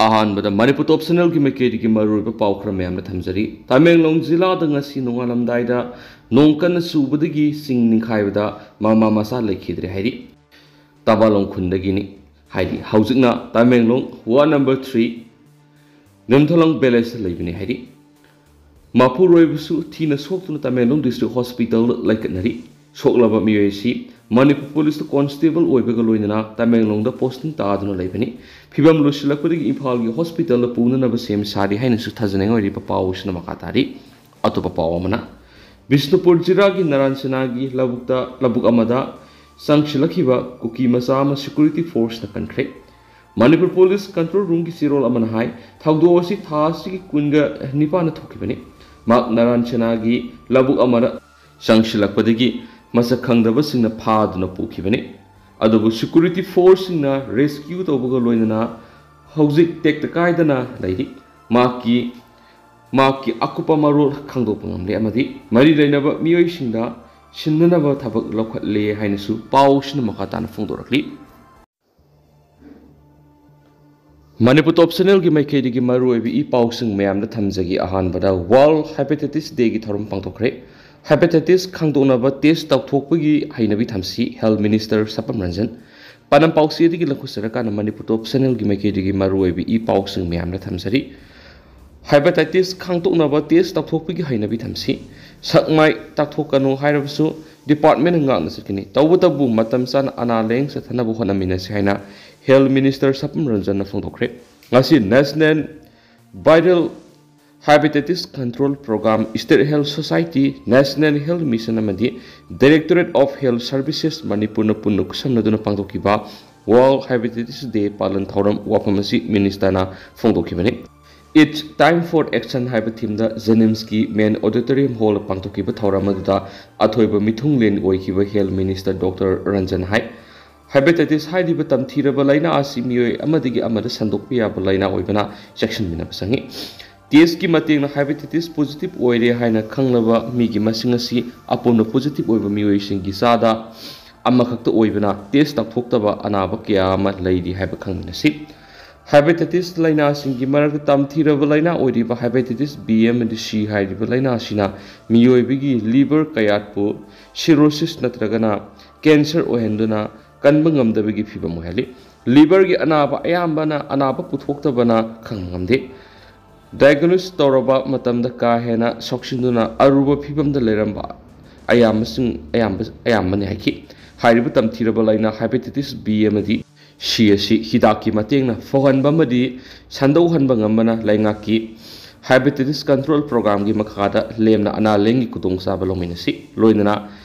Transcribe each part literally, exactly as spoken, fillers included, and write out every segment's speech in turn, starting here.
ꯑꯍꯥꯟꯕꯗ ꯃꯅꯤꯄꯨꯔ ꯇꯣꯞ ꯆꯦꯅꯦꯜꯒꯤ ꯃꯥꯏꯀꯩꯗꯒꯤ ꯃꯔꯨꯑꯣꯏꯕ ꯄꯥꯎ ꯈꯔ ꯃꯌꯥꯝꯅ ꯊꯝꯖꯔꯤ꯫ ꯇꯃꯦꯡꯂꯣꯡ ꯖꯤꯂꯥꯗ ꯉꯁꯤ ꯅꯣꯡꯉꯥꯜꯂꯝꯗꯥꯏꯗ ꯅꯣꯡ ꯀꯟꯅ ꯆꯨꯕꯗꯒꯤ ꯆꯤꯡ ꯅꯤꯡꯈꯥꯏꯕꯗ ꯃꯃꯥ ꯃꯆꯥ ꯂꯩꯈꯤꯗ꯭ꯔꯦ ꯍꯥꯏꯔꯤ꯫ ꯇꯕꯥꯂꯣꯡ ꯈꯨꯟꯗꯒꯤꯅꯤ ꯍꯥꯏꯔꯤ꯫ ꯍꯧꯖꯤꯛꯅ ꯇꯃꯦꯡꯂꯣꯡ ꯋꯥꯔꯗ ꯅꯝꯕꯔ ꯊ꯭ꯔꯤ ꯅꯤꯝꯊꯣꯂꯣꯡ ꯚꯤꯂꯦꯖꯇ ꯂꯩꯕꯅꯤ ꯍꯥꯏꯔꯤ꯫ ꯃꯄꯨꯔꯣꯏꯕꯁꯨ ꯊꯤꯅ ꯁꯣꯛꯇꯨꯅ ꯇꯃꯦꯡꯂꯣꯡ ꯗꯤꯁꯇ꯭ꯔꯤꯛ ꯍꯣꯁꯄꯤꯇꯥꯜꯗ ꯂꯩꯈꯠꯅꯔꯤ꯫ ꯁꯣꯛꯂꯕ ꯃꯤꯑꯣꯏ ꯑꯁꯤ ꯃꯅꯤꯄꯨꯔ ꯄꯨꯂꯤꯁꯇ ꯀꯣꯟꯁꯇꯦꯕꯜ ꯑꯣꯏꯕꯒ ꯂꯣꯏꯅꯅ ꯇꯃꯦꯡꯂꯣꯡꯗ ꯄꯣꯁꯇꯤꯡ ꯇꯥꯗꯨꯅ ꯂꯩꯕꯅꯤ꯫ ꯐꯤꯕꯝ ꯂꯨꯁꯤꯜꯂꯛꯄꯗꯒꯤ ꯏꯝꯐꯥꯜꯒꯤ ꯍꯣꯁꯄꯤꯇꯥꯜꯗ ꯄꯨꯅꯅꯕ ꯁꯦꯝ ꯁꯥꯔꯤ ꯍꯥꯏꯅꯁꯨ ꯊꯥꯖꯅꯤꯡꯉꯥꯏ ꯑꯣꯏꯔꯤꯕ ꯄꯥꯎ ꯑꯁꯤꯅ ꯃꯈꯥ ꯇꯥꯔꯤ꯫ ꯑꯇꯣꯞꯄ ꯄꯥꯎ ꯑꯃꯅ, ꯕꯤꯁꯅꯨꯄꯨꯔ ꯖꯤꯂꯥꯒꯤ ꯅꯔꯥꯟ ꯁꯦꯅꯥꯒꯤ ꯂꯧꯕꯨꯛꯇ, ꯂꯧꯕꯨꯛ ꯑꯃꯗ ꯆꯪꯁꯤꯜꯂꯛꯈꯤꯕ ꯀꯨꯀꯤ ꯃꯆꯥ ꯑꯃ ꯁꯦꯀ꯭ꯌꯨꯔꯤꯇꯤ ꯐꯣꯔꯁꯅ ꯀꯟꯈ꯭ꯔꯦ꯫ ꯃꯅꯤꯄꯨꯔ ꯄꯨꯂꯤꯁ ꯀꯟꯇ꯭ꯔꯣꯜ ꯔꯨꯝꯒꯤ ꯆꯦꯔꯣꯜ ꯑꯃꯅ ꯍꯥꯏ, ꯊꯧꯗꯣꯛ ꯑꯁꯤ ꯊꯥ ꯑꯁꯤꯒꯤ ꯀꯨꯟꯒ ꯅꯤꯄꯥꯟꯗ ꯊꯣꯛꯈꯤꯕꯅꯤ꯫ ꯃꯍꯥꯛ ꯅꯔꯥꯟ ꯁꯦꯅꯥꯒꯤ ꯂꯧꯕꯨꯛ ꯑꯃꯗ ꯆꯪꯁꯤꯜꯂꯛꯄꯗꯒꯤ ꯃꯁꯛ ꯈꯪꯗꯕꯁꯤꯡꯅ ꯐꯥꯗꯨꯅ ꯄꯨꯈꯤꯕꯅꯤ꯫ ꯑꯗꯨꯕꯨ ꯁꯦꯀ꯭ꯌꯨꯔꯤꯇꯤ ꯐꯣꯔꯁꯁꯤꯡꯅ ꯔꯦꯁꯀ꯭ꯌꯨ ꯇꯧꯕꯒ ꯂꯣꯏꯅꯅ ꯍꯧꯖꯤꯛ ꯇꯦꯛꯇ ꯀꯥꯏꯗꯅ ꯂꯩꯔꯤ꯫ ꯃꯍꯥꯛꯀꯤ, ꯃꯍꯥꯛꯀꯤ ꯑꯀꯨꯞꯄ ꯃꯔꯣꯜ ꯈꯪꯗꯣꯛꯄ ꯉꯝꯂꯦ ꯑꯃꯗꯤ ꯃꯔꯤ ꯂꯩꯅꯕ ꯃꯤꯑꯣꯏꯁꯤꯡꯗ ꯁꯤꯟꯅꯅꯕ ꯊꯕꯛ ꯂꯧꯈꯠꯂꯦ ꯍꯥꯏꯅꯁꯨ ꯄꯥꯎꯁꯤꯅ ꯃꯈꯥ ꯇꯥꯅ ꯐꯣꯡꯗꯣꯔꯛꯂꯤ꯫ ꯃꯅꯤꯄꯨꯔ ꯇꯣꯞ ꯆꯦꯅꯦꯜꯒꯤ ꯃꯥꯏꯀꯩꯗꯒꯤ ꯃꯔꯨꯑꯣꯏꯕ ꯏ ꯄꯥꯎꯁꯤꯡ ꯃꯌꯥꯝꯗ ꯊꯝꯖꯒꯦ꯫ ꯑꯍꯥꯟꯕꯗ, ꯋꯥꯔꯜꯗ ꯍꯦꯄꯥꯇꯥꯏꯇꯤꯁ ꯗꯦꯒꯤ ꯊꯧꯔꯝ ꯄꯥꯡꯊꯣꯛꯈ꯭ꯔꯦ꯫ ꯍꯦꯄꯥꯇꯥꯏꯇꯤꯁ ꯈꯪꯗꯣꯛꯅꯕ ꯇꯦꯁ ꯇꯧꯊꯣꯛꯄꯒꯤ ꯍꯩꯅꯕꯤ ꯊꯝꯁꯤ, ꯍꯦꯜꯊ ꯃꯤꯅꯤꯁꯇꯔ ꯁꯄꯝ ꯔꯟꯖꯟ꯫ ꯄꯥꯟꯗꯝ ꯄꯥꯎꯆꯦꯗꯒꯤ ꯂꯧꯈꯠꯆꯔꯀꯥꯟꯗ ꯃꯅꯤꯄꯨꯔ ꯇꯣꯞ ꯆꯦꯅꯦꯜꯒꯤ ꯃꯥꯏꯀꯩꯗꯒꯤ ꯃꯔꯨꯑꯣꯏꯕ ꯏ ꯄꯥꯎꯁꯤꯡ ꯃꯌꯥꯝꯗ ꯊꯝꯖꯔꯤ꯫ ꯍꯦꯄꯥꯇꯥꯏꯇꯤꯁ ꯈꯪꯗꯣꯛꯅꯕ ꯇꯦꯁ ꯇꯧꯊꯣꯛꯄꯒꯤ ꯍꯩꯅꯕꯤ ꯊꯝꯁꯤ꯫ ꯁꯛ ꯃꯥꯏ ꯇꯥꯛꯊꯣꯛꯀꯅꯨ ꯍꯥꯏꯔꯕꯁꯨ ꯗꯤꯄꯥꯔꯠꯃꯦꯟꯅ ꯉꯥꯛꯅ ꯆꯠꯀꯅꯤ꯫ ꯇꯧꯕꯇꯕꯨ ꯃꯇꯝ ꯆꯥꯅ ꯑꯅꯥ ꯂꯥꯌꯦꯡ ꯆꯠꯊꯅꯕ ꯍꯣꯠꯅꯃꯤꯟꯅꯁꯤ ꯍꯥꯏꯅ ꯍꯦꯜꯊ ꯃꯤꯅꯤꯁꯇꯔ ꯁꯄꯝ ꯔꯟꯖꯟꯅ ꯐꯣꯡꯗꯣꯛꯈ꯭ꯔꯦ꯫ ꯉꯁꯤ national viral hepatitis control programme, state health society, national health mission ꯑꯃꯗꯤ ꯗꯥꯏꯔꯦꯛꯇꯣꯔꯦꯠ ꯑꯣꯐ ꯍꯦꯜꯊ ꯁꯔꯚꯤꯁꯦꯁ ꯃꯅꯤꯄꯨꯔꯅ ꯄꯨꯟꯅ ꯈꯨꯠꯁꯝꯅꯗꯨꯅ ꯄꯥꯡꯊꯣꯛꯈꯤꯕ ꯋꯥꯔꯜꯗ ꯍꯦꯄꯥꯇꯥꯏꯇꯤꯁ ꯗꯦ ꯄꯥꯂꯟ ꯊꯧꯔꯝ ꯋꯥꯐꯝ ꯑꯁꯤ ꯃꯤꯅꯤꯁꯇꯔꯅ ꯐꯣꯡꯗꯣꯛꯈꯤꯕꯅꯤ꯫ It's Time for Action ꯍꯥꯏꯕ ꯊꯤꯝꯗ ꯖꯦꯅꯤꯝꯁꯀꯤ ꯃꯦꯟ ꯑꯣꯗꯤꯇꯣꯔꯤꯌꯝ ꯍꯣꯜꯗ ꯄꯥꯡꯊꯣꯛꯈꯤꯕ ꯊꯧꯔꯝ ꯑꯗꯨꯗ ꯑꯊꯣꯏꯕ ꯃꯤꯊꯨꯡꯂꯦꯟ ꯑꯣꯏꯈꯤꯕ ꯍꯦꯜꯊ ꯃꯤꯅꯤꯁꯇꯔ ꯗꯣꯛꯇꯔ ꯔꯟꯖꯟ ꯍꯥꯏ, ꯍꯦꯄꯥꯇꯥꯏꯇꯤꯁ ꯍꯥꯏꯔꯤꯕ ꯇꯝꯊꯤꯔꯕ ꯂꯥꯏꯅꯥ ꯑꯁꯤ ꯃꯤꯑꯣꯏ ꯑꯃꯗꯒꯤ ꯑꯃꯗ ꯁꯟꯗꯣꯛꯄ ꯌꯥꯕ ꯂꯥꯏꯅꯥ ꯑꯣꯏꯕꯅ ꯆꯦꯛꯁꯤꯟꯃꯤꯟꯅꯕ ꯆꯪꯏ꯫ ꯇꯦꯁꯀꯤ ꯃꯇꯦꯡꯅ ꯍꯦꯄꯥꯇꯥꯏꯇꯤꯁ ꯄꯣꯖꯤꯇꯤꯚ ꯑꯣꯏꯔꯦ ꯍꯥꯏꯅ ꯈꯪꯂꯕ ꯃꯤꯒꯤ ꯃꯁꯤꯡ ꯑꯁꯤ ꯑꯄꯨꯟꯕ ꯄꯣꯖꯤꯇꯤꯚ ꯑꯣꯏꯕ ꯃꯤꯑꯣꯏꯁꯤꯡꯒꯤ ꯆꯥꯗ ꯑꯃꯈꯛꯇ ꯑꯣꯏꯕꯅ ꯇꯦꯁ ꯇꯧꯊꯣꯛꯇꯕ ꯑꯅꯥꯕ ꯀꯌꯥ ꯑꯃ ꯂꯩꯔꯤ ꯍꯥꯏꯕ ꯈꯪꯃꯤꯟꯅꯁꯤ꯫ ꯍꯦꯄꯥꯇꯥꯏꯇꯤꯁ ꯂꯥꯏꯅꯥꯁꯤꯡꯒꯤ ꯃꯔꯛꯇ ꯇꯝꯊꯤꯔꯕ ꯂꯥꯏꯅꯥ ꯑꯣꯏꯔꯤꯕ ꯍꯦꯄꯥꯇꯥꯏꯇꯤꯁ ꯕꯤ ꯑꯃꯗꯤ ꯁꯤ ꯍꯥꯏꯔꯤꯕ ꯂꯥꯏꯅꯥ ꯑꯁꯤꯅ ꯃꯤꯑꯣꯏꯕꯒꯤ ꯂꯤꯚꯔ ꯀꯌꯥꯠꯄꯨ ꯁꯤꯔꯣꯁꯤꯁ ꯅꯠꯇ꯭ꯔꯒꯅ ꯀꯦꯟꯁꯔ ꯑꯣꯏꯍꯟꯗꯨꯅ ꯀꯟꯕ ꯉꯝꯗꯕꯒꯤ ꯐꯤꯚꯝ ꯑꯣꯏꯍꯜꯂꯤ꯫ ꯂꯤꯚꯔꯒꯤ ꯑꯅꯥꯕ ꯑꯌꯥꯝꯕꯅ ꯑꯅꯥꯕ ꯄꯨꯊꯣꯛꯇꯕꯅ ꯈꯪꯕ ꯉꯝꯗꯦ꯫ ꯗꯥꯏꯒꯅꯣꯁ ꯇꯧꯔꯕ ꯃꯇꯝꯗ ꯀꯥ ꯍꯦꯟꯅ ꯁꯣꯛꯁꯤꯟꯗꯨꯅ ꯑꯔꯨꯕ ꯐꯤꯚꯝꯗ ꯂꯩꯔꯝꯕ ꯑꯌꯥꯝꯕꯁꯤꯡ ꯑꯌꯥꯝꯕ ꯑꯌꯥꯝꯕꯅꯤ ꯍꯥꯏꯈꯤ꯫ ꯍꯥꯏꯔꯤꯕ ꯇꯝꯊꯤꯔꯕ ꯂꯥꯏꯅꯥ ꯍꯦꯄꯥꯇꯥꯏꯇꯤꯁ ꯕꯤ ꯑꯃꯗꯤ ꯁꯤ ꯑꯁꯤ ꯍꯤꯗꯥꯛꯀꯤ ꯃꯇꯦꯡꯅ ꯐꯍꯟꯕ ꯑꯃꯗꯤ ꯁꯟꯗꯣꯛꯍꯟꯕ ꯉꯝꯕꯅ ꯂꯩꯉꯥꯛꯀꯤ ꯍꯦꯄꯥꯇꯥꯏꯇꯤꯁ ꯀꯟꯇ꯭ꯔꯣꯜ ꯄ꯭ꯔꯣꯒ꯭ꯔꯥꯝꯒꯤ ꯃꯈꯥꯗ ꯂꯦꯝꯅ ꯑꯅꯥ ꯂꯥꯏꯌꯦꯡꯒꯤ ꯈꯨꯗꯣꯡꯆꯥꯕ ꯂꯧꯃꯤꯟꯅꯁꯤ꯫ ꯂꯣꯏꯅꯅ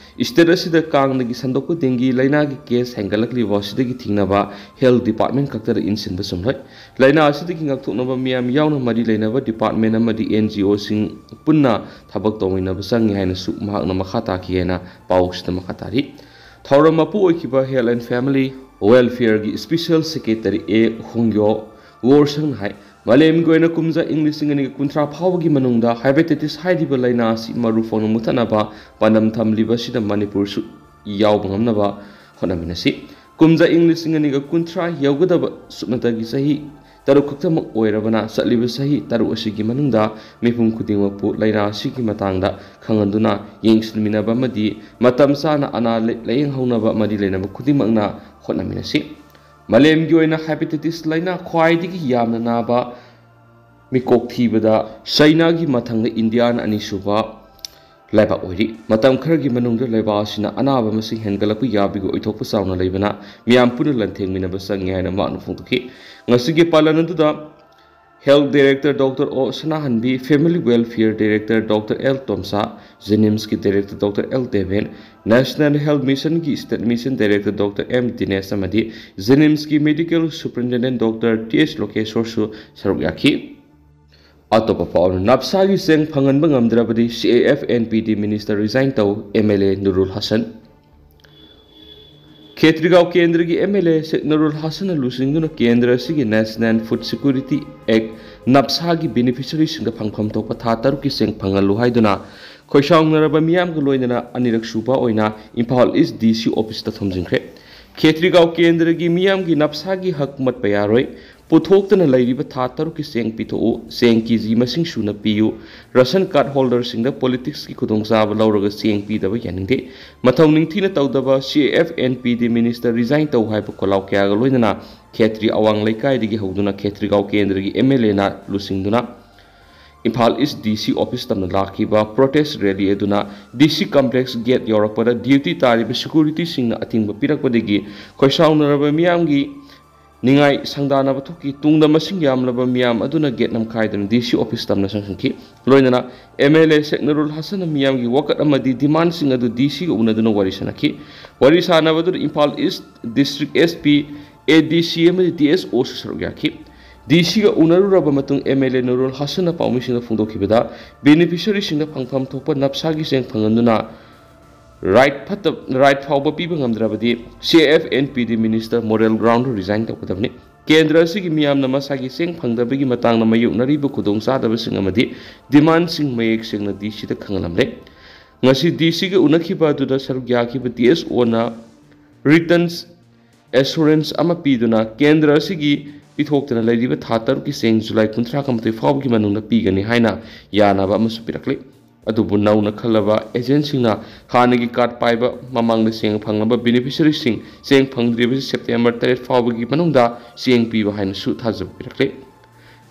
ꯁ꯭ꯇꯦꯠ ꯑꯁꯤꯗ ꯀꯥꯡꯗꯒꯤ ꯁꯟꯗꯣꯛꯄ ꯗꯦꯡꯒꯤ ꯂꯥꯏꯅꯥꯒꯤ ꯀꯦꯁ ꯍꯦꯟꯒꯠꯂꯛꯂꯤꯕ ꯑꯁꯤꯗꯒꯤ ꯊꯤꯡꯅꯕ ꯍꯦꯜꯊ ꯗꯤꯄꯥꯔꯠꯃꯦꯟ ꯈꯛꯇꯗ ꯏꯟꯁꯤꯟꯕ ꯆꯨꯝꯂꯣꯏ꯫ ꯂꯥꯏꯅꯥ ꯑꯁꯤꯗꯒꯤ ꯉꯥꯛꯊꯣꯛꯅꯕ ꯃꯤꯌꯥꯝ ꯌꯥꯎꯅ ꯃꯔꯤ ꯂꯩꯅꯕ ꯗꯤꯄꯥꯔꯠꯃꯦꯟ ꯑꯃꯗꯤ ꯑꯦꯟ ꯖꯤ ꯑꯣꯁꯤꯡ ꯄꯨꯟꯅ ꯊꯕꯛ ꯇꯧꯃꯤꯟꯅꯕ ꯆꯪꯏ ꯍꯥꯏꯅꯁꯨ ꯃꯍꯥꯛꯅ ꯃꯈꯥ ꯇꯥꯈꯤ ꯍꯥꯏꯅ ꯄꯥꯎꯁꯤꯗ ꯃꯈꯥ ꯇꯥꯔꯤ꯫ ꯊꯧꯔꯝ ꯃꯄꯨ ꯑꯣꯏꯈꯤꯕ ꯍꯦꯜꯊ ꯑꯦꯟ ꯐꯦꯃꯤꯂꯤ ꯋꯦꯜꯐꯤꯌꯔꯒꯤ ꯁ꯭ꯄꯤꯁꯦꯜ ꯁꯦꯀ꯭ꯔꯦꯇꯔꯤ ꯑꯦ ꯍꯣꯡꯌꯣ ꯋꯣꯔꯁꯪꯅ ꯍꯥꯏ, ꯃꯥꯂꯦꯝꯒꯤ ꯑꯣꯏꯅ ꯀꯨꯝꯖꯥ ꯏꯪ ꯂꯤꯁꯤꯡ ꯑꯅꯤꯒ ꯀꯨꯟꯊ꯭ꯔꯥ ꯐꯥꯎꯕꯒꯤ ꯃꯅꯨꯡꯗ ꯍꯦꯄꯥꯇꯥꯏꯇꯤꯁ ꯍꯥꯏꯔꯤꯕ ꯂꯥꯏꯅꯥ ꯑꯁꯤ ꯃꯔꯨ ꯐꯪꯅ ꯃꯨꯊꯠꯅꯕ ꯄꯥꯟꯗꯝ ꯊꯝꯂꯤꯕ ꯑꯁꯤꯗ ꯃꯅꯤꯄꯨꯔꯁꯨ ꯌꯥꯎꯕ ꯉꯝꯅꯕ ꯍꯣꯠꯅꯃꯤꯟꯅꯁꯤ꯫ ꯀꯨꯝꯖꯥ ꯏꯪ ꯂꯤꯁꯤꯡ ꯑꯅꯤꯒ ꯀꯨꯟꯊ꯭ꯔꯥ ꯌꯧꯒꯗꯕ ꯁꯨꯞꯅꯇꯒꯤ ꯆꯍꯤ ꯇꯔꯨꯛ ꯈꯛꯇꯃꯛ ꯑꯣꯏꯔꯕꯅ ꯆꯠꯂꯤꯕ ꯆꯍꯤ ꯇꯔꯨꯛ ꯑꯁꯤꯒꯤ ꯃꯅꯨꯡꯗ ꯃꯤꯄꯨꯝ ꯈꯨꯗꯤꯡꯃꯛꯄꯨ ꯂꯥꯏꯅꯥ ꯑꯁꯤꯒꯤ ꯃꯇꯥꯡꯗ ꯈꯪꯍꯟꯗꯨꯅ ꯌꯦꯡꯁꯤꯟꯃꯤꯟꯅꯕ ꯑꯃꯗꯤ ꯃꯇꯝ ꯆꯥꯅ ꯑꯅꯥ ꯂꯥꯏꯌꯦꯡꯍꯧꯅꯕ ꯃꯔꯤ ꯂꯩꯅꯕ ꯈꯨꯗꯤꯡꯃꯛꯅ ꯍꯣꯠꯅꯃꯤꯟꯅꯁꯤ꯫ ꯃꯥꯂꯦꯝꯒꯤ ꯑꯣꯏꯅ ꯍꯦꯄꯥꯇꯥꯏꯇꯤꯁ ꯂꯥꯏꯅꯥ ꯈ꯭ꯋꯥꯏꯗꯒꯤ ꯌꯥꯝꯅ ꯅꯥꯕ ꯃꯤꯀꯣꯛ ꯊꯤꯕꯗ ꯆꯩꯅꯥꯒꯤ ꯃꯊꯪꯗ ꯏꯟꯗꯤꯌꯥꯅ ꯑꯅꯤꯁꯨꯕ ꯂꯩꯕꯥꯛ ꯑꯣꯏꯔꯤ꯫ ꯃꯇꯝ ꯈꯔꯒꯤ ꯃꯅꯨꯡꯗ ꯂꯩꯕꯥꯛ ꯑꯁꯤꯅ ꯑꯅꯥꯕ ꯃꯁꯤꯡ ꯍꯦꯟꯒꯠꯂꯛꯄ ꯌꯥꯕꯒꯤ ꯑꯣꯏꯊꯣꯛꯄ ꯆꯥꯎꯅ ꯂꯩꯕꯅ ꯃꯤꯌꯥꯝ ꯄꯨꯟꯅ ꯂꯥꯟꯊꯦꯡꯃꯤꯟꯅꯕ ꯆꯪꯏ ꯍꯥꯏꯅ ꯃꯍꯥꯛꯅ ꯐꯣꯡꯗꯣꯛꯈꯤ꯫ ꯉꯁꯤꯒꯤ ꯄꯥꯂꯟ ꯑꯗꯨꯗ health director doctor O Sanahanbi, family welfare director doctor L Tomsa, ꯖꯦꯅꯤꯝꯁꯀꯤ director doctor L Deben, national health ꯃꯤꯁꯟꯒꯤ state mission director doctor M Dinesh ꯑꯃꯗꯤ ꯖꯦꯅꯤꯝꯁꯀꯤ medical superintendent doctor T S ꯂꯣꯀꯦꯁꯣꯔꯁꯨ ꯁꯔꯨꯛ ꯌꯥꯈꯤ꯫ ꯑꯇꯣꯞꯄ ꯄꯥꯎ, ꯅꯞꯁꯥꯒꯤ ꯆꯦꯡ ꯐꯪꯍꯟꯕ ꯉꯝꯗ꯭ꯔꯕꯗꯤ C A F N P D minister resign ꯇꯧ, M L A Nurul Hasan. Khetrigao ꯀꯦꯟꯗ꯭ꯔꯒꯤ ꯑꯦꯝ ꯑꯦꯜ ꯑꯦ ꯁꯦꯛ ꯅꯨꯔꯨꯜ ꯍꯁꯟꯅ ꯂꯨꯆꯤꯡꯗꯨꯅ ꯀꯦꯟꯗ꯭ꯔ ꯑꯁꯤꯒꯤ ꯅꯦꯁꯅꯦꯜ ꯐꯨꯗ ꯁꯦꯀ꯭ꯌꯨꯔꯤꯇꯤ ꯑꯦꯛ, ꯅꯞꯁꯥꯒꯤ ꯕꯦꯅꯤꯐꯤꯁꯔꯤꯁꯤꯡꯗ ꯐꯪꯐꯝ ꯊꯣꯛꯄ ꯊꯥ ꯇꯔꯨꯛꯀꯤ ꯆꯦꯡ ꯐꯪꯍꯜꯂꯨ ꯍꯥꯏꯗꯨꯅ ꯈꯣꯏꯁꯥꯎꯅꯔꯕ ꯃꯤꯌꯥꯝꯒ ꯂꯣꯏꯅꯅ ꯑꯅꯤꯔꯛ ꯁꯨꯕ ꯑꯣꯏꯅ ꯏꯝꯐꯥꯜ ꯏꯁ ꯗꯤ ꯁꯤ ꯑꯣꯐꯤꯁꯇ ꯊꯣꯝꯖꯤꯟꯈ꯭ꯔꯦ꯫ ꯈꯦꯇ꯭ꯔꯤꯒꯥꯎ ꯀꯦꯟꯗ꯭ꯔꯒꯤ ꯃꯤꯌꯥꯝꯒꯤ ꯅꯞꯁꯥꯒꯤ ꯍꯛ ꯃꯠꯄ ꯌꯥꯔꯣꯏ꯫ ꯄꯨꯊꯣꯛꯇꯅ ꯂꯩꯔꯤꯕ ꯊꯥ ꯇꯔꯨꯛꯀꯤ ꯆꯦꯡ ꯄꯤꯊꯣꯛꯎ, ꯆꯦꯡ ꯀꯦ ꯖꯤ ꯃꯁꯤꯡ ꯁꯨꯅ ꯄꯤꯌꯨ, ꯔꯦꯁꯟ ꯀꯥꯔꯗ ꯍꯣꯜꯗꯔꯁꯤꯡꯗ ꯄꯣꯂꯤꯇꯤꯛꯁꯀꯤ ꯈꯨꯗꯣꯡꯆꯥꯕ ꯂꯧꯔꯒ ꯆꯦꯡ ꯄꯤꯗꯕ ꯌꯥꯅꯤꯡꯗꯦ, ꯃꯊꯧ ꯅꯤꯡꯊꯤꯅ ꯇꯧꯗꯕ C F N P D minister resign ꯇꯧ ꯍꯥꯏꯕ ꯈꯣꯜꯂꯥꯎ ꯀꯌꯥꯒ ꯂꯣꯏꯅꯅ ꯈꯦꯇ꯭ꯔꯤ ꯑꯋꯥꯡ ꯂꯩꯀꯥꯏꯗꯒꯤ ꯍꯧꯗꯨꯅ ꯈꯦꯇ꯭ꯔꯤꯒꯥꯎ ꯀꯦꯟꯗ꯭ꯔꯒꯤ ꯑꯦꯝ ꯑꯦꯜ ꯑꯦꯅ ꯂꯨꯆꯤꯡꯗꯨꯅ ꯏꯝꯐꯥꯜ ꯏꯁ ꯗꯤ ꯁꯤ ꯑꯣꯐꯤꯁ ꯇꯝꯅ ꯂꯥꯛꯈꯤꯕ ꯄ꯭ꯔꯣꯇꯦꯁ ꯔꯦꯂꯤ ꯑꯗꯨꯅ ꯗꯤ ꯁꯤ ꯀꯝꯄ꯭ꯂꯦꯛꯁ ꯒꯦꯠ ꯌꯧꯔꯛꯄꯗ ꯗ꯭ꯌꯨꯇꯤ ꯇꯥꯔꯤꯕ ꯁꯦꯀ꯭ꯌꯨꯔꯤꯇꯤꯁꯤꯡꯅ ꯑꯊꯤꯡꯕ ꯄꯤꯔꯛꯄꯗꯒꯤ ꯈꯣꯏꯁꯥꯎꯅꯔꯕ ꯃꯤꯌꯥꯝꯒꯤ ꯅꯤꯡꯉꯥꯏ ꯁꯪꯗꯥꯅꯕ ꯊꯣꯛꯈꯤ꯫ ꯇꯨꯡꯗ ꯃꯁꯤꯡ ꯌꯥꯝꯂꯕ ꯃꯤꯌꯥꯝ ꯑꯗꯨꯅ ꯒꯦꯠ ꯅꯝꯈꯥꯏꯗꯨꯅ ꯗꯤ ꯁꯤ ꯑꯣꯐꯤꯁ ꯇꯝꯅ ꯆꯪꯁꯤꯟꯈꯤ꯫ ꯂꯣꯏꯅꯅ ꯑꯦꯝ ꯑꯦꯜ ꯑꯦ ꯁꯦꯛ ꯅꯨꯔꯨꯜ ꯍꯁꯟꯅ ꯃꯤꯌꯥꯝꯒꯤ ꯋꯥꯀꯠ ꯑꯃꯗꯤ ꯗꯤꯃꯥꯟꯁꯤꯡ ꯑꯗꯨ ꯗꯤ ꯁꯤꯒ ꯎꯅꯗꯨꯅ ꯋꯥꯔꯤ ꯁꯥꯅꯈꯤ꯫ ꯋꯥꯔꯤ ꯁꯥꯅꯕꯗꯨꯗ ꯏꯝꯐꯥꯜ ꯏꯁ ꯗꯤꯁꯇ꯭ꯔꯤꯛ ꯑꯦꯁ ꯄꯤ, ꯑꯦ ꯗꯤ ꯁꯤ ꯑꯃꯗꯤ ꯗꯤ ꯑꯦꯁ ꯑꯣꯁꯨ ꯁꯔꯨꯛ ꯌꯥꯈꯤ꯫ ꯗꯤ ꯁꯤꯒ ꯎꯅꯔꯨꯔꯕ ꯃꯇꯨꯡ ꯑꯦꯝ ꯑꯦꯜ ꯑꯦ ꯅꯨꯔꯨꯜ ꯍꯁꯟꯅ ꯄꯥꯎꯃꯤꯁꯤꯡꯗ ꯐꯣꯡꯗꯣꯛꯈꯤꯕꯗ, ꯕꯦꯅꯤꯐꯤꯁꯔꯤꯁꯤꯡꯗ ꯐꯪꯐꯝ ꯊꯣꯛꯄ ꯅꯞꯁꯥꯒꯤ ꯆꯦꯡ ꯐꯪꯍꯟꯗꯨꯅ ꯔꯥꯏꯠ ꯐꯠꯇ ꯔꯥꯏꯠ ꯐꯥꯎꯕ ꯄꯤꯕ ꯉꯝꯗ꯭ꯔꯕꯗꯤ C F N P D minister moral ground resign ꯇꯧꯒꯗꯕꯅꯤ꯫ ꯀꯦꯟꯗ꯭ꯔ ꯑꯁꯤꯒꯤ ꯃꯤꯌꯥꯝꯅ ꯃꯁꯥꯒꯤ ꯆꯦꯡ ꯐꯪꯗꯕꯒꯤ ꯃꯇꯥꯡꯗ ꯃꯥꯌꯣꯛꯅꯔꯤꯕ ꯈꯨꯗꯣꯡꯆꯥꯗꯕꯁꯤꯡ ꯑꯃꯗꯤ ꯗꯤꯃꯥꯟꯁꯤꯡ ꯃꯌꯦꯛ ꯁꯦꯡꯅ ꯗꯤ ꯁꯤꯗ ꯈꯪꯍꯜꯂꯝꯂꯦ꯫ ꯉꯁꯤ ꯗꯤ ꯁꯤꯒ ꯎꯅꯈꯤꯕ ꯑꯗꯨꯗ ꯁꯔꯨꯛ ꯌꯥꯈꯤꯕ ꯗꯤ ꯑꯦꯁ ꯑꯣꯅ ꯔꯤꯇꯟꯁ ꯑꯦꯁꯨꯔꯦꯟꯁ ꯑꯃ ꯄꯤꯗꯨꯅ ꯀꯦꯟꯗ꯭ꯔ ꯑꯁꯤꯒꯤ ꯄꯤꯊꯣꯛꯇꯅ ꯂꯩꯔꯤꯕ ꯊꯥ ꯇꯔꯨꯛꯀꯤ ꯆꯦꯡ ꯖꯨꯂꯥꯏ ꯀꯨꯟꯊ꯭ꯔꯥ ꯃꯥꯊꯣꯏ ꯐꯥꯎꯕꯒꯤ ꯃꯅꯨꯡꯗ ꯄꯤꯒꯅꯤ ꯍꯥꯏꯅ ꯌꯥꯅꯕ ꯑꯃꯁꯨ ꯄꯤꯔꯛꯂꯤ꯫ ꯑꯗꯨꯕꯨ ꯅꯧꯅ ꯈꯜꯂꯕ ꯑꯦꯖꯦꯟꯁꯤꯡꯅ ꯍꯥꯟꯅꯒꯤ ꯀꯥꯔꯗ ꯄꯥꯏꯕ, ꯃꯃꯥꯡꯗ ꯆꯦꯡ ꯐꯪꯂꯕ ꯕꯦꯅꯤꯐꯤꯁꯔꯤꯁꯤꯡ ꯆꯦꯡ ꯐꯪꯗ꯭ꯔꯤꯕꯁꯤ ꯁꯦꯞꯇꯦꯝꯕꯔ ꯇꯔꯦꯠ ꯐꯥꯎꯕꯒꯤ ꯃꯅꯨꯡꯗ ꯆꯦꯡ ꯄꯤꯕ ꯍꯥꯏꯅꯁꯨ ꯊꯥꯖꯕ ꯄꯤꯔꯛꯂꯤ꯫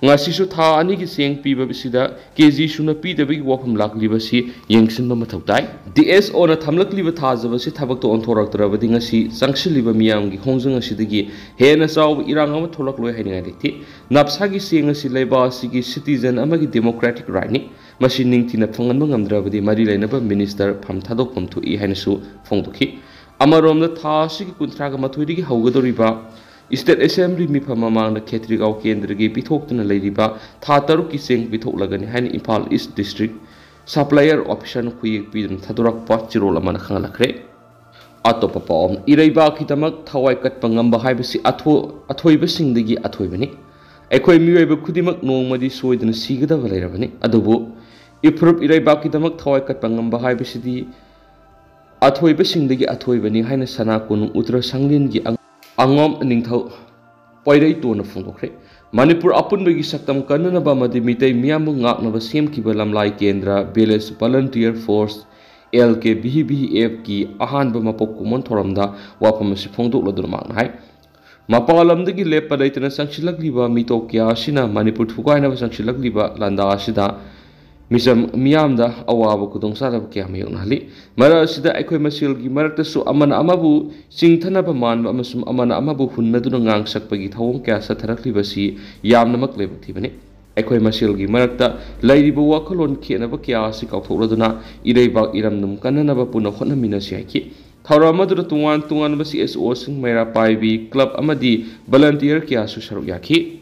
ꯉꯁꯤꯁꯨ ꯊꯥ ꯑꯅꯤꯒꯤ ꯆꯦꯡ ꯄꯤꯕꯁꯤꯗ ꯀꯦ ꯖꯤ ꯁꯨꯅ ꯄꯤꯗꯕꯒꯤ ꯋꯥꯐꯝ ꯂꯥꯛꯂꯤꯕꯁꯤ ꯌꯦꯡꯁꯤꯟꯕ ꯃꯊꯧ ꯇꯥꯏ꯫ ꯗꯤ ꯑꯦꯁ ꯑꯣꯅ ꯊꯝꯂꯛꯂꯤꯕ ꯊꯥꯖꯕꯁꯤ ꯊꯕꯛꯇ ꯑꯣꯟꯊꯣꯔꯛꯇ꯭ꯔꯕꯗꯤ ꯉꯁꯤ ꯆꯪꯁꯤꯜꯂꯤꯕ ꯃꯤꯌꯥꯝꯒꯤ ꯈꯣꯡꯖꯪ ꯑꯁꯤꯗꯒꯤ ꯍꯦꯟꯅ ꯆꯥꯎꯕ ꯏꯔꯥꯡ ꯑꯃ ꯊꯣꯛꯂꯛꯂꯣꯏ ꯍꯥꯏꯅꯤꯡꯉꯥꯏ ꯂꯩꯇꯦ꯫ ꯅꯞꯁꯥꯒꯤ ꯆꯦꯡ ꯑꯁꯤ ꯂꯩꯕꯥꯛ ꯑꯁꯤꯒꯤ ꯁꯤꯇꯤꯖꯟ ꯑꯃꯒꯤ ꯗꯦꯃꯣꯀ꯭ꯔꯦꯇꯤꯛ ꯔꯥꯏꯠꯅꯤ꯫ ꯃꯁꯤ ꯅꯤꯡꯊꯤꯅ ꯐꯪꯍꯟꯕ ꯉꯝꯗ꯭ꯔꯕꯗꯤ ꯃꯔꯤ ꯂꯩꯅꯕ ꯃꯤꯅꯤꯁꯇꯔ ꯐꯝ ꯊꯥꯗꯣꯛꯐꯝ ꯊꯣꯛꯏ ꯍꯥꯏꯅꯁꯨ ꯐꯣꯡꯗꯣꯛꯈꯤ꯫ ꯑꯃꯔꯣꯝꯗ ꯊꯥ ꯑꯁꯤꯒꯤ ꯀꯨꯟꯊ꯭ꯔꯥꯒ ꯃꯥꯊꯣꯏꯗꯒꯤ ꯍꯧꯒꯗꯧꯔꯤꯕ ꯏꯁꯇꯦꯠ ꯑꯦꯁꯦꯝꯕ꯭ꯂꯤ ꯃꯤꯐꯝ ꯃꯃꯥꯡꯗ ꯈꯦꯇ꯭ꯔꯤꯒꯥꯎ ꯀꯦꯟꯗ꯭ꯔꯒꯤ ꯄꯤꯊꯣꯛꯇꯨꯅ ꯂꯩꯔꯤꯕ ꯊꯥ ꯇꯔꯨꯛꯀꯤ ꯆꯦꯡ ꯄꯤꯊꯣꯛꯂꯒꯅꯤ ꯍꯥꯏꯅ ꯏꯝꯐꯥꯜ ꯏꯁ ꯗꯤꯁꯇ꯭ꯔꯤꯛ ꯁꯄ꯭ꯂꯥꯏꯌꯔ ꯑꯣꯐꯤꯁꯔꯅ ꯈꯨꯌꯦꯛ ꯄꯤꯗꯨꯅ ꯊꯥꯗꯣꯔꯛꯄ ꯆꯦꯔꯣꯜ ꯑꯃꯅ ꯈꯪꯍꯜꯂꯛꯈ꯭ꯔꯦ꯫ ꯑꯇꯣꯞꯄ ꯄꯥꯎ ꯑꯃ, ꯏꯔꯩꯕꯥꯛꯀꯤꯗꯃꯛ ꯊꯋꯥꯏ ꯀꯠꯄ ꯉꯝꯕ ꯍꯥꯏꯕꯁꯤ ꯑꯊꯣ-, ꯑꯊꯣꯏꯕꯁꯤꯡꯗꯒꯤ ꯑꯊꯣꯏꯕꯅꯤ꯫ ꯑꯩꯈꯣꯏ ꯃꯤꯑꯣꯏꯕ ꯈꯨꯗꯤꯡꯃꯛ ꯅꯣꯡꯃꯗꯤ ꯁꯣꯏꯗꯅ ꯁꯤꯒꯗꯕ ꯂꯩꯔꯕꯅꯤ꯫ ꯑꯗꯨꯕꯨ ꯏꯐꯨꯔꯨꯞ ꯏꯔꯩꯕꯥꯛꯀꯤꯗꯃꯛ ꯊꯋꯥꯏ ꯀꯠꯄ ꯉꯝꯕ ꯍꯥꯏꯕꯁꯤꯗꯤ ꯑꯊꯣꯏꯕꯁꯤꯡꯗꯒꯤ ꯑꯊꯣꯏꯕꯅꯤ ꯍꯥꯏꯅ ꯁꯅꯥ ꯀꯣꯅꯨꯡ ꯎꯇꯔ ꯁꯪꯂꯦꯟꯒꯤ ꯑꯪ-, ꯑꯉꯣꯝ ꯅꯤꯡꯊꯧ ꯄꯩꯔꯩ ꯇꯣꯟꯅ ꯐꯣꯡꯗꯣꯛꯈ꯭ꯔꯦ꯫ ꯃꯅꯤꯄꯨꯔ ꯑꯄꯨꯟꯕꯒꯤ ꯁꯛꯇꯝ ꯀꯟꯅꯅꯕ ꯑꯃꯗꯤ ꯃꯤꯇꯩ ꯃꯤꯌꯥꯝꯕꯨ ꯉꯥꯛꯅꯕ ꯁꯦꯝꯈꯤꯕ ꯂꯝꯂꯥꯏ ꯀꯦꯟꯗ꯭ꯔ Village Volunteer Force, L K V V F ꯀꯤ ꯑꯍꯥꯟꯕ ꯃꯄꯣꯛ ꯀꯨꯝꯑꯣꯟ ꯊꯧꯔꯝꯗ ꯋꯥꯐꯝ ꯑꯁꯤ ꯐꯣꯡꯗꯣꯛꯂꯗꯨꯅ ꯃꯍꯥꯛꯅ ꯍꯥꯏ, ꯃꯄꯥꯟ ꯂꯝꯗꯒꯤ ꯂꯦꯞꯄ ꯂꯩꯇꯅ ꯆꯪꯁꯤꯜꯂꯛꯂꯤꯕ ꯃꯤꯇꯣꯞ ꯀꯌꯥ ꯑꯁꯤꯅ ꯃꯅꯤꯄꯨꯔ ꯊꯨꯒꯥꯏꯅꯕ ꯆꯪꯁꯤꯜꯂꯛꯂꯤꯕ ꯂꯥꯟꯗꯥ ꯑꯁꯤꯗ ꯃꯤꯆꯝ ꯃꯤꯌꯥꯝꯗ ꯑꯋꯥꯕ ꯈꯨꯗꯣꯡꯆꯥꯗꯕ ꯀꯌꯥ ꯃꯥꯌꯣꯛꯅꯍꯜꯂꯤ꯫ ꯃꯔꯛ ꯑꯁꯤꯗ ꯑꯩꯈꯣꯏ ꯃꯁꯦꯜꯒꯤ ꯃꯔꯛꯇꯁꯨ ꯑꯃꯅ ꯑꯃꯕꯨ ꯆꯤꯡꯊꯅꯕ ꯃꯥꯟꯕ ꯑꯃꯁꯨꯡ ꯑꯃꯅ ꯑꯃꯕꯨ ꯍꯨꯟꯅꯗꯨꯅ ꯉꯥꯡꯁꯛꯄꯒꯤ ꯊꯧꯑꯣꯡ ꯀꯌꯥ ꯆꯠꯊꯔꯛꯂꯤꯕꯁꯤ ꯌꯥꯝꯅꯃꯛ ꯂꯥꯏꯕꯛ ꯊꯤꯕꯅꯤ꯫ ꯑꯩꯈꯣꯏ ꯃꯁꯦꯜꯒꯤ ꯃꯔꯛꯇ ꯂꯩꯔꯤꯕ ꯋꯥꯈꯜꯂꯣꯟ ꯈꯦꯠꯅꯕ ꯀꯌꯥ ꯑꯁꯤ ꯀꯥꯎꯊꯣꯛꯂꯗꯨꯅ ꯏꯔꯩꯕꯥꯛ ꯏꯔꯝꯗꯝ ꯀꯟꯅꯅꯕ ꯄꯨꯟꯅ ꯍꯣꯠꯅꯃꯤꯟꯅꯁꯤ ꯍꯥꯏꯈꯤ꯫ ꯊꯧꯔꯝ ꯑꯗꯨꯗ ꯇꯣꯉꯥꯟ ꯇꯣꯉꯥꯟꯕ C S Oꯁꯤꯡ, ꯃꯩꯔꯥ ꯄꯥꯏꯕꯤ, club ꯑꯃꯗꯤ volunteer ꯀꯌꯥꯁꯨ ꯁꯔꯨꯛ ꯌꯥꯈꯤ꯫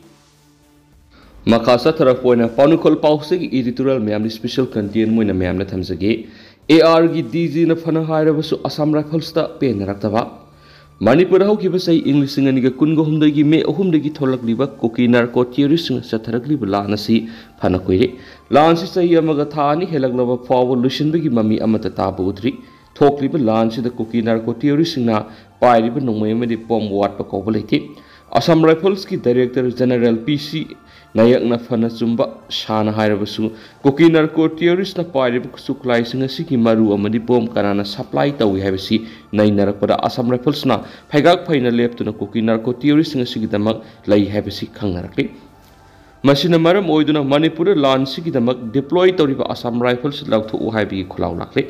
ꯃꯈꯥ ꯆꯠꯊꯔꯛꯄ ꯑꯣꯏꯅ ꯄꯥꯎꯅꯈꯣꯜ ꯄꯥꯎꯆꯦꯒꯤ editorial ꯃꯌꯥꯝꯗꯤ special content ꯑꯣꯏꯅ ꯃꯌꯥꯝꯅ ꯊꯝꯖꯒꯦ꯫ AR ꯒꯤ DGꯅ ꯐꯅ ꯍꯥꯏꯔꯕꯁꯨ Assam Riflesꯇ ꯄꯦꯟꯅꯔꯛꯇꯕ꯫ ꯃꯅꯤꯄꯨꯔꯗ ꯍꯧꯈꯤꯕ ꯆꯍꯤ ꯏꯪ ꯂꯤꯁꯤꯡ ꯑꯅꯤꯒ ꯀꯨꯟꯒ ꯍꯨꯝꯗꯣꯏꯒꯤ ꯃꯦ ꯑꯍꯨꯝꯗꯒꯤ ꯊꯣꯛꯂꯛꯂꯤꯕ ꯀꯨꯀꯤ narco terroristꯁꯤꯡꯅ ꯆꯠꯊꯔꯛꯂꯤꯕ ꯂꯥꯟ ꯑꯁꯤ ꯐꯅ ꯀꯨꯏꯔꯦ꯫ ꯂꯥꯟꯁꯤ ꯆꯍꯤ ꯑꯃꯒ ꯊꯥ ꯑꯅꯤ ꯍꯦꯜꯂꯛꯂꯕ ꯐꯥꯎꯕ ꯂꯣꯏꯁꯤꯟꯕꯒꯤ ꯃꯃꯤ ꯑꯃꯠꯇ ꯇꯥꯕ ꯎꯗ꯭ꯔꯤ꯫ ꯊꯣꯛꯂꯤꯕ ꯂꯥꯟꯁꯤꯗ ꯀꯨꯀꯤ narco terroristꯁꯤꯡꯅ ꯄꯥꯏꯔꯤꯕ ꯅꯣꯡꯃꯩ ꯑꯃꯗꯤ bomb ꯋꯥꯠꯄ ꯀꯧꯕ ꯂꯩꯇꯦ꯫ Assam Riflesꯀꯤ director general P C ꯅꯥꯌꯛꯅ ꯐꯅ ꯆꯨꯝꯕ ꯁꯥꯅ ꯍꯥꯏꯔꯕꯁꯨ, ꯀꯨꯀꯤ narco terroristꯅ ꯄꯥꯏꯔꯤꯕ ꯈꯨꯠꯁꯨ ꯈꯨꯠꯂꯥꯏꯁꯤꯡ ꯑꯁꯤꯒꯤ ꯃꯔꯨ ꯑꯃꯗꯤ bomb ꯀꯅꯥꯅ supply ꯇꯧꯏ ꯍꯥꯏꯕꯁꯤ ꯅꯩꯅꯔꯛꯄꯗ Assam Riflesꯅ ꯐꯩꯒꯥꯛ ꯐꯩꯅ ꯂꯦꯞꯇꯨꯅ ꯀꯨꯀꯤ narco terroristꯁꯤꯡ ꯑꯁꯤꯒꯤꯗꯃꯛ ꯂꯩ ꯍꯥꯏꯕꯁꯤ ꯈꯪꯅꯔꯛꯂꯤ꯫ ꯃꯁꯤꯅ ꯃꯔꯝ ꯑꯣꯏꯗꯨꯅ ꯃꯅꯤꯄꯨꯔꯗ ꯂꯥꯟꯁꯤꯒꯤꯗꯃꯛ deploy ꯇꯧꯔꯤꯕ Assam Rifles ꯂꯧꯊꯣꯛꯎ ꯍꯥꯏꯕꯒꯤ ꯈꯣꯜꯂꯥꯎ ꯂꯥꯛꯂꯤ꯫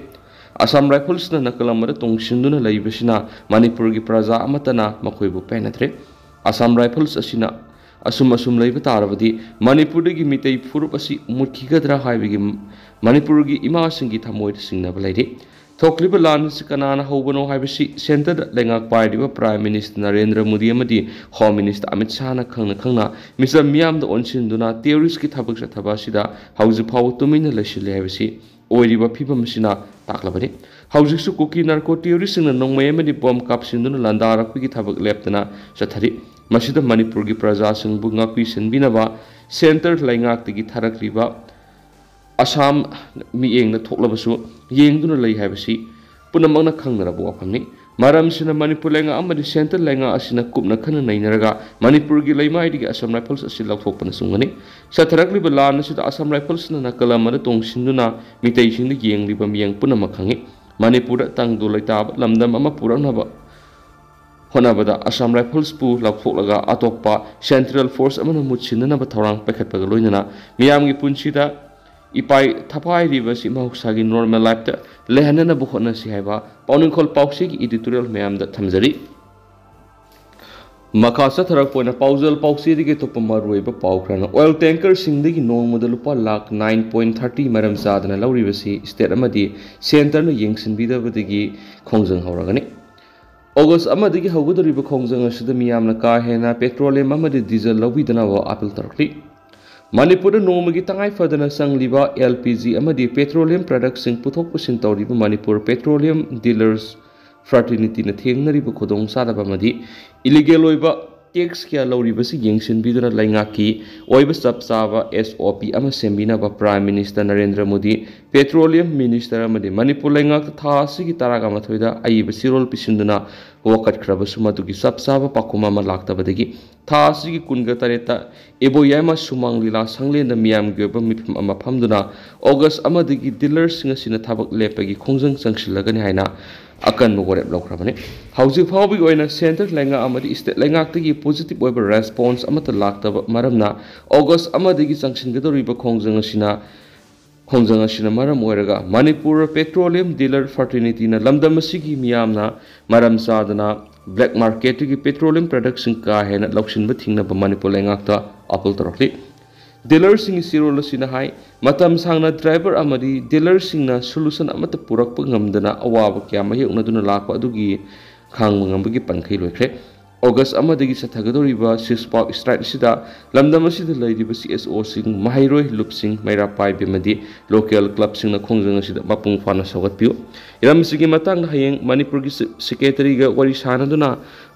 Assam Riflesꯅ ꯅꯥꯀꯜ ꯑꯃꯗ ꯇꯣꯡꯁꯤꯟꯗꯨꯅ ꯂꯩꯕꯁꯤꯅ ꯃꯅꯤꯄꯨꯔꯒꯤ ꯄ꯭ꯔꯖꯥ ꯑꯃꯠꯇꯅ ꯃꯈꯣꯏꯕꯨ ꯄꯦꯟꯅꯗ꯭ꯔꯦ꯫ Assam Rifles ꯑꯁꯤꯅ ꯑꯁꯨꯝ ꯑꯁꯨꯝ ꯂꯩꯕ ꯇꯥꯔꯕꯗꯤ ꯃꯅꯤꯄꯨꯔꯗꯒꯤ ꯃꯤꯇꯩ ꯐꯨꯔꯨꯞ ꯑꯁꯤ ꯃꯨꯠꯈꯤꯒꯗ꯭ꯔꯥ ꯍꯥꯏꯕꯒꯤ ꯃꯅꯤꯄꯨꯔꯒꯤ ꯏꯃꯥꯁꯤꯡꯒꯤ ꯊꯃꯣꯏꯗ ꯆꯤꯡꯅꯕ ꯂꯩꯔꯤ꯫ ꯊꯣꯛꯂꯤꯕ ꯂꯥꯟ ꯑꯁꯤ ꯀꯅꯥꯅ ꯍꯧꯕꯅꯣ ꯍꯥꯏꯕꯁꯤ centreꯗ ꯂꯩꯉꯥꯛ ꯄꯥꯏꯔꯤꯕ Prime Minister ꯅꯔꯦꯟꯗ꯭ꯔ ꯃꯣꯗꯤ ꯑꯃꯗꯤ Home Minister ꯑꯃꯤꯠ ꯁꯥꯍꯅ ꯈꯪꯅ ꯈꯪꯅ ꯃꯤꯆꯝ ꯃꯤꯌꯥꯝꯗ ꯑꯣꯟꯁꯤꯟꯗꯨꯅ terroristꯀꯤ ꯊꯕꯛ ꯆꯠꯊꯕ ꯑꯁꯤꯗ ꯍꯧꯖꯤꯛ ꯐꯥꯎꯕ ꯇꯨꯃꯤꯟꯅ ꯂꯩꯁꯤꯜꯂꯤ ꯍꯥꯏꯕꯁꯤ ꯑꯣꯏꯔꯤꯕ ꯐꯤꯕꯝ ꯑꯁꯤꯅ ꯇꯥꯛꯂꯕꯅꯤ꯫ ꯍꯧꯖꯤꯛꯁꯨ ꯀꯨꯀꯤ narco terroristꯁꯤꯡꯅ ꯅꯣꯡꯃꯩ ꯑꯃꯗꯤ bomb ꯀꯥꯞꯁꯤꯟꯗꯨꯅ ꯂꯥꯟꯗꯥꯔꯛꯄꯒꯤ ꯊꯕꯛ ꯂꯦꯞꯇꯅ ꯆꯠꯊꯔꯤ꯫ ꯃꯁꯤꯗ ꯃꯅꯤꯄꯨꯔꯒꯤ ꯄ꯭ꯔꯖꯥꯁꯤꯡꯕꯨ ꯉꯥꯛꯄꯤ ꯁꯦꯟꯕꯤꯅꯕ centre ꯂꯩꯉꯥꯛꯇꯒꯤ ꯊꯥꯔꯛꯂꯤꯕ ꯑꯁꯥꯝ ꯃꯤꯠꯌꯦꯡꯅ ꯊꯣꯛꯂꯕꯁꯨ ꯌꯦꯡꯗꯨꯅ ꯂꯩ ꯍꯥꯏꯕꯁꯤ ꯄꯨꯝꯅꯃꯛꯅ ꯈꯪꯅꯔꯕ ꯋꯥꯐꯝꯅꯤ꯫ ꯃꯔꯝꯁꯤꯅ ꯃꯅꯤꯄꯨꯔ ꯂꯩꯉꯥꯛ ꯑꯃꯗꯤ ꯁꯦꯟꯇ꯭ꯔꯦꯜ ꯂꯩꯉꯥꯛ ꯑꯁꯤꯅ ꯀꯨꯞꯅ ꯈꯟꯅ ꯅꯩꯅꯔꯒ ꯃꯅꯤꯄꯨꯔꯒꯤ ꯂꯩꯃꯥꯏꯗꯒꯤ ꯑꯁꯥꯝ ꯔꯥꯏꯐꯜꯁ ꯑꯁꯤ ꯂꯧꯊꯣꯛꯄꯅ ꯆꯨꯝꯒꯅꯤ꯫ ꯆꯠꯊꯔꯛꯂꯤꯕ ꯂꯥꯟ ꯑꯁꯤꯗ ꯑꯁꯥꯝ ꯔꯥꯏꯐꯜꯁꯅ ꯅꯥꯀꯜ ꯑꯃꯗ ꯇꯣꯡꯁꯤꯟꯗꯨꯅ ꯃꯤꯇꯩꯁꯤꯡꯗ ꯌꯦꯡꯂꯤꯕ ꯃꯤꯠꯌꯦꯡ ꯄꯨꯝꯅꯃꯛ ꯈꯪꯏ꯫ ꯃꯅꯤꯄꯨꯔꯗ ꯇꯪꯗꯨ ꯂꯩꯇꯥꯕ ꯂꯝꯗꯝ ꯑꯃ ꯄꯨꯔꯛꯅꯕ ꯍꯣꯠꯅꯕꯗ ꯑꯁꯥꯝ ꯔꯥꯏꯐꯜꯁꯄꯨ ꯂꯧꯊꯣꯛꯂꯒ ꯑꯇꯣꯞꯄ ꯁꯦꯟꯇ꯭ꯔꯦꯜ ꯐꯣꯔꯁ ꯑꯃꯅ ꯃꯨꯠꯁꯤꯟꯅꯅꯕ ꯊꯧꯔꯥꯡ ꯄꯥꯏꯈꯠꯄꯒ ꯂꯣꯏꯅꯅ ꯃꯤꯌꯥꯝꯒꯤ ꯄꯨꯟꯁꯤꯗ ꯏꯄꯥꯏ ꯊꯐꯥꯏꯔꯤꯕꯁꯤ ꯃꯍꯧꯁꯥꯒꯤ ꯅꯣꯔꯃꯦꯜ ꯂꯥꯏꯐꯇ ꯂꯩꯍꯟꯅꯅꯕ ꯍꯣꯠꯅꯁꯤ ꯍꯥꯏꯕ ꯄꯥꯎꯅꯤꯡꯈꯣꯜ ꯄꯥꯎꯆꯦꯒꯤ ꯏꯗꯤꯇꯣꯔꯤꯌꯦꯜ ꯃꯌꯥꯝꯗ ꯊꯝꯖꯔꯤ꯫ ꯃꯈꯥ ꯆꯠꯊꯔꯛꯄ ꯑꯣꯏꯅ ꯄꯥꯎꯖꯦꯜ ꯄꯥꯎꯆꯦꯗꯒꯤ ꯑꯇꯣꯞꯄ ꯃꯔꯨꯑꯣꯏꯕ ꯄꯥꯎ ꯈꯔꯅ, ꯑꯣꯏꯜ ꯇꯦꯡꯀꯔꯁꯤꯡꯗꯒꯤ ꯅꯣꯡꯃꯗ ꯂꯨꯄꯥ ꯂꯥꯈ nine point thirty ꯃꯔꯝ ꯆꯥꯗꯅ ꯂꯧꯔꯤꯕꯁꯤ ꯁ꯭ꯇꯦꯠ ꯑꯃꯗꯤ ꯁꯦꯟꯇꯔꯅ ꯌꯦꯡꯁꯤꯟꯕꯤꯗꯕꯗꯒꯤ ꯈꯣꯡꯖꯪ ꯍꯧꯔꯒꯅꯤ꯫ ꯑꯣꯒꯁ ꯑꯃꯗꯒꯤ ꯍꯧꯒꯗꯧꯔꯤꯕ ꯈꯣꯡꯖꯪ ꯑꯁꯤꯗ ꯃꯤꯌꯥꯝꯅ ꯀꯥ ꯍꯦꯟꯅ ꯄꯦꯇ꯭ꯔꯣꯂꯤꯌꯝ ꯑꯃꯗꯤ ꯗꯤꯖꯜ ꯂꯧꯕꯤꯗꯅꯕ ꯑꯥꯄꯤꯜ ꯇꯧꯔꯛꯂꯤ꯫ ꯃꯅꯤꯄꯨꯔꯗ ꯅꯣꯡꯃꯒꯤ ꯇꯉꯥꯏ ꯐꯗꯅ ꯆꯪꯂꯤꯕ L P G ꯑꯃꯗꯤ ꯄꯦꯇ꯭ꯔꯣꯂꯤꯌꯝ ꯄ꯭ꯔꯗꯛꯁꯤꯡ ꯄꯨꯊꯣꯛ ꯄꯨꯁꯤꯟ ꯇꯧꯔꯤꯕ ꯃꯅꯤꯄꯨꯔ ꯄꯦꯇ꯭ꯔꯣꯂꯤꯌꯝ ꯗꯤꯂꯔꯁ ꯐ꯭ꯔꯥꯇꯔꯅꯤꯇꯤꯅ ꯊꯦꯡꯅꯔꯤꯕ ꯈꯨꯗꯣꯡꯆꯥꯗꯕ ꯑꯃꯗꯤ ꯏꯂꯤꯒꯦꯜ ꯑꯣꯏꯕ ꯇꯦꯛꯁ ꯀꯌꯥ ꯂꯧꯔꯤꯕꯁꯤ ꯌꯦꯡꯁꯤꯟꯕꯤꯗꯨꯅ ꯂꯩꯉꯥꯛꯀꯤ ꯑꯣꯏꯕ ꯆꯞ ꯆꯥꯕ S O P ꯑꯃ ꯁꯦꯝꯕꯤꯅꯕ prime minister Narendra Modi, petroleum minister ꯑꯃꯗꯤ ꯃꯅꯤꯄꯨꯔ ꯂꯩꯉꯥꯛꯇ ꯊꯥ ꯑꯁꯤꯒꯤ ꯇꯔꯥꯒ ꯃꯥꯊꯣꯏꯗ ꯑꯏꯕ ꯆꯦꯔꯣꯜ ꯄꯤꯁꯤꯟꯗꯨꯅ ꯋꯥꯀꯠꯈ꯭ꯔꯕꯁꯨ ꯃꯗꯨꯒꯤ ꯆꯞ ꯆꯥꯕ ꯄꯥꯎꯈꯨꯝ ꯑꯃ ꯂꯥꯛꯇꯕꯗꯒꯤ ꯊꯥ ꯑꯁꯤꯒꯤ ꯀꯨꯟꯒ ꯇꯔꯦꯠꯇ ꯏꯕꯣꯌꯥꯏꯃ ꯁꯨꯃꯥꯡ ꯂꯤꯂꯥ ꯁꯪꯂꯦꯟꯗ ꯃꯤꯌꯥꯝꯒꯤ ꯑꯣꯏꯕ ꯃꯤꯐꯝ ꯑꯃ ꯐꯝꯗꯨꯅ ꯑꯣꯒꯁ ꯑꯃꯗꯒꯤ ꯗꯤꯂꯔꯁꯤꯡ ꯑꯁꯤꯅ ꯊꯕꯛ ꯂꯦꯞꯄꯒꯤ ꯈꯣꯡꯖꯪ ꯆꯪꯁꯤꯜꯂꯒꯅꯤ ꯍꯥꯏꯅ ꯑꯀꯟꯕ ꯋꯥꯔꯦꯞ ꯂꯧꯈ꯭ꯔꯕꯅꯤ꯫ ꯍꯧꯖꯤꯛ ꯐꯥꯎꯕꯒꯤ ꯑꯣꯏꯅ ꯁꯦꯟꯇ꯭ꯔꯦꯜ ꯂꯩꯉꯥꯛ ꯑꯃꯗꯤ ꯁ꯭ꯇꯦꯠ ꯂꯩꯉꯥꯛꯇꯒꯤ ꯄꯣꯖꯤꯇꯤꯚ ꯑꯣꯏꯕ ꯔꯦꯁꯄꯣꯟꯁ ꯑꯃꯠꯇ ꯂꯥꯛꯇꯕ ꯃꯔꯝꯅ ꯑꯣꯒꯁ ꯑꯃꯗꯒꯤ ꯆꯪꯁꯤꯟꯒꯗꯧꯔꯤꯕ ꯈꯣꯡꯖꯪ ꯑꯁꯤꯅ ꯈꯣꯡꯖꯪ ꯑꯁꯤꯅ ꯃꯔꯝ ꯑꯣꯏꯔꯒ ꯃꯅꯤꯄꯨꯔ ꯄꯦꯇ꯭ꯔꯣꯂꯤꯌꯝ ꯗꯤꯂꯔ ꯐ꯭ꯔꯥꯇꯔꯅꯤꯇꯤꯅ ꯂꯝꯗꯝ ꯑꯁꯤꯒꯤ ꯃꯤꯌꯥꯝꯅ ꯃꯔꯝ ꯆꯥꯗꯅ ꯕ꯭ꯂꯦꯛ ꯃꯥꯔꯀꯦꯠꯇꯒꯤ ꯄꯦꯇ꯭ꯔꯣꯂꯤꯌꯝ ꯄ꯭ꯔꯗꯛꯁꯤꯡ ꯀꯥ ꯍꯦꯟꯅ ꯂꯧꯁꯤꯟꯕ ꯊꯤꯡꯅꯕ ꯃꯅꯤꯄꯨꯔ ꯂꯩꯉꯥꯛꯇ ꯑꯥꯄꯤꯜ ꯇꯧꯔꯛꯂꯤ꯫ ꯗꯤꯂꯔꯁꯤꯡꯒꯤ ꯆꯦꯔꯣꯜ ꯑꯁꯤꯅ ꯍꯥꯏ, ꯃꯇꯝ ꯁꯥꯡꯅ ꯗ꯭ꯔꯥꯏꯚꯔ ꯑꯃꯗꯤ ꯗꯤꯂꯔꯁꯤꯡꯅ ꯁꯣꯂꯨꯁꯟ ꯑꯃꯠꯇ ꯄꯨꯔꯛꯄ ꯉꯝꯗꯅ ꯑꯋꯥꯕ ꯀꯌꯥ ꯃꯥꯌꯣꯛꯅꯗꯨꯅ ꯂꯥꯛꯄ ꯑꯗꯨꯒꯤ ꯈꯥꯡꯕ ꯉꯝꯕꯒꯤ ꯄꯟꯈꯩ ꯂꯣꯏꯈ꯭ꯔꯦ꯫ ꯑꯣꯒꯁ ꯑꯃꯗꯒꯤ ꯆꯠꯊꯒꯗꯧꯔꯤꯕ ꯁꯤꯁ ꯄꯥꯛ ꯁ꯭ꯇ꯭ꯔꯥꯏꯛ ꯑꯁꯤꯗ ꯂꯝꯗꯝ ꯑꯁꯤꯗ ꯂꯩꯔꯤꯕ C S Oꯁꯤꯡ, ꯃꯍꯩꯔꯣꯏ, ꯂꯨꯞꯁꯤꯡ, ꯃꯩꯔꯥ ꯄꯥꯏꯕꯤ ꯑꯃꯗꯤ ꯂꯣꯀꯦꯜ ꯀ꯭ꯂꯕꯁꯤꯡꯅ ꯈꯣꯡꯖꯪ ꯑꯁꯤꯗ ꯃꯄꯨꯡ ꯐꯥꯅ ꯁꯧꯒꯠꯄꯤꯌꯨ꯫ ꯍꯤꯔꯝꯁꯤꯒꯤ ꯃꯇꯥꯡꯗ ꯍꯌꯦꯡ ꯃꯅꯤꯄꯨꯔꯒꯤ ꯁꯦ-, ꯁꯦꯀ꯭ꯔꯦꯇꯔꯤꯒ ꯋꯥꯔꯤ ꯁꯥꯅꯗꯨꯅ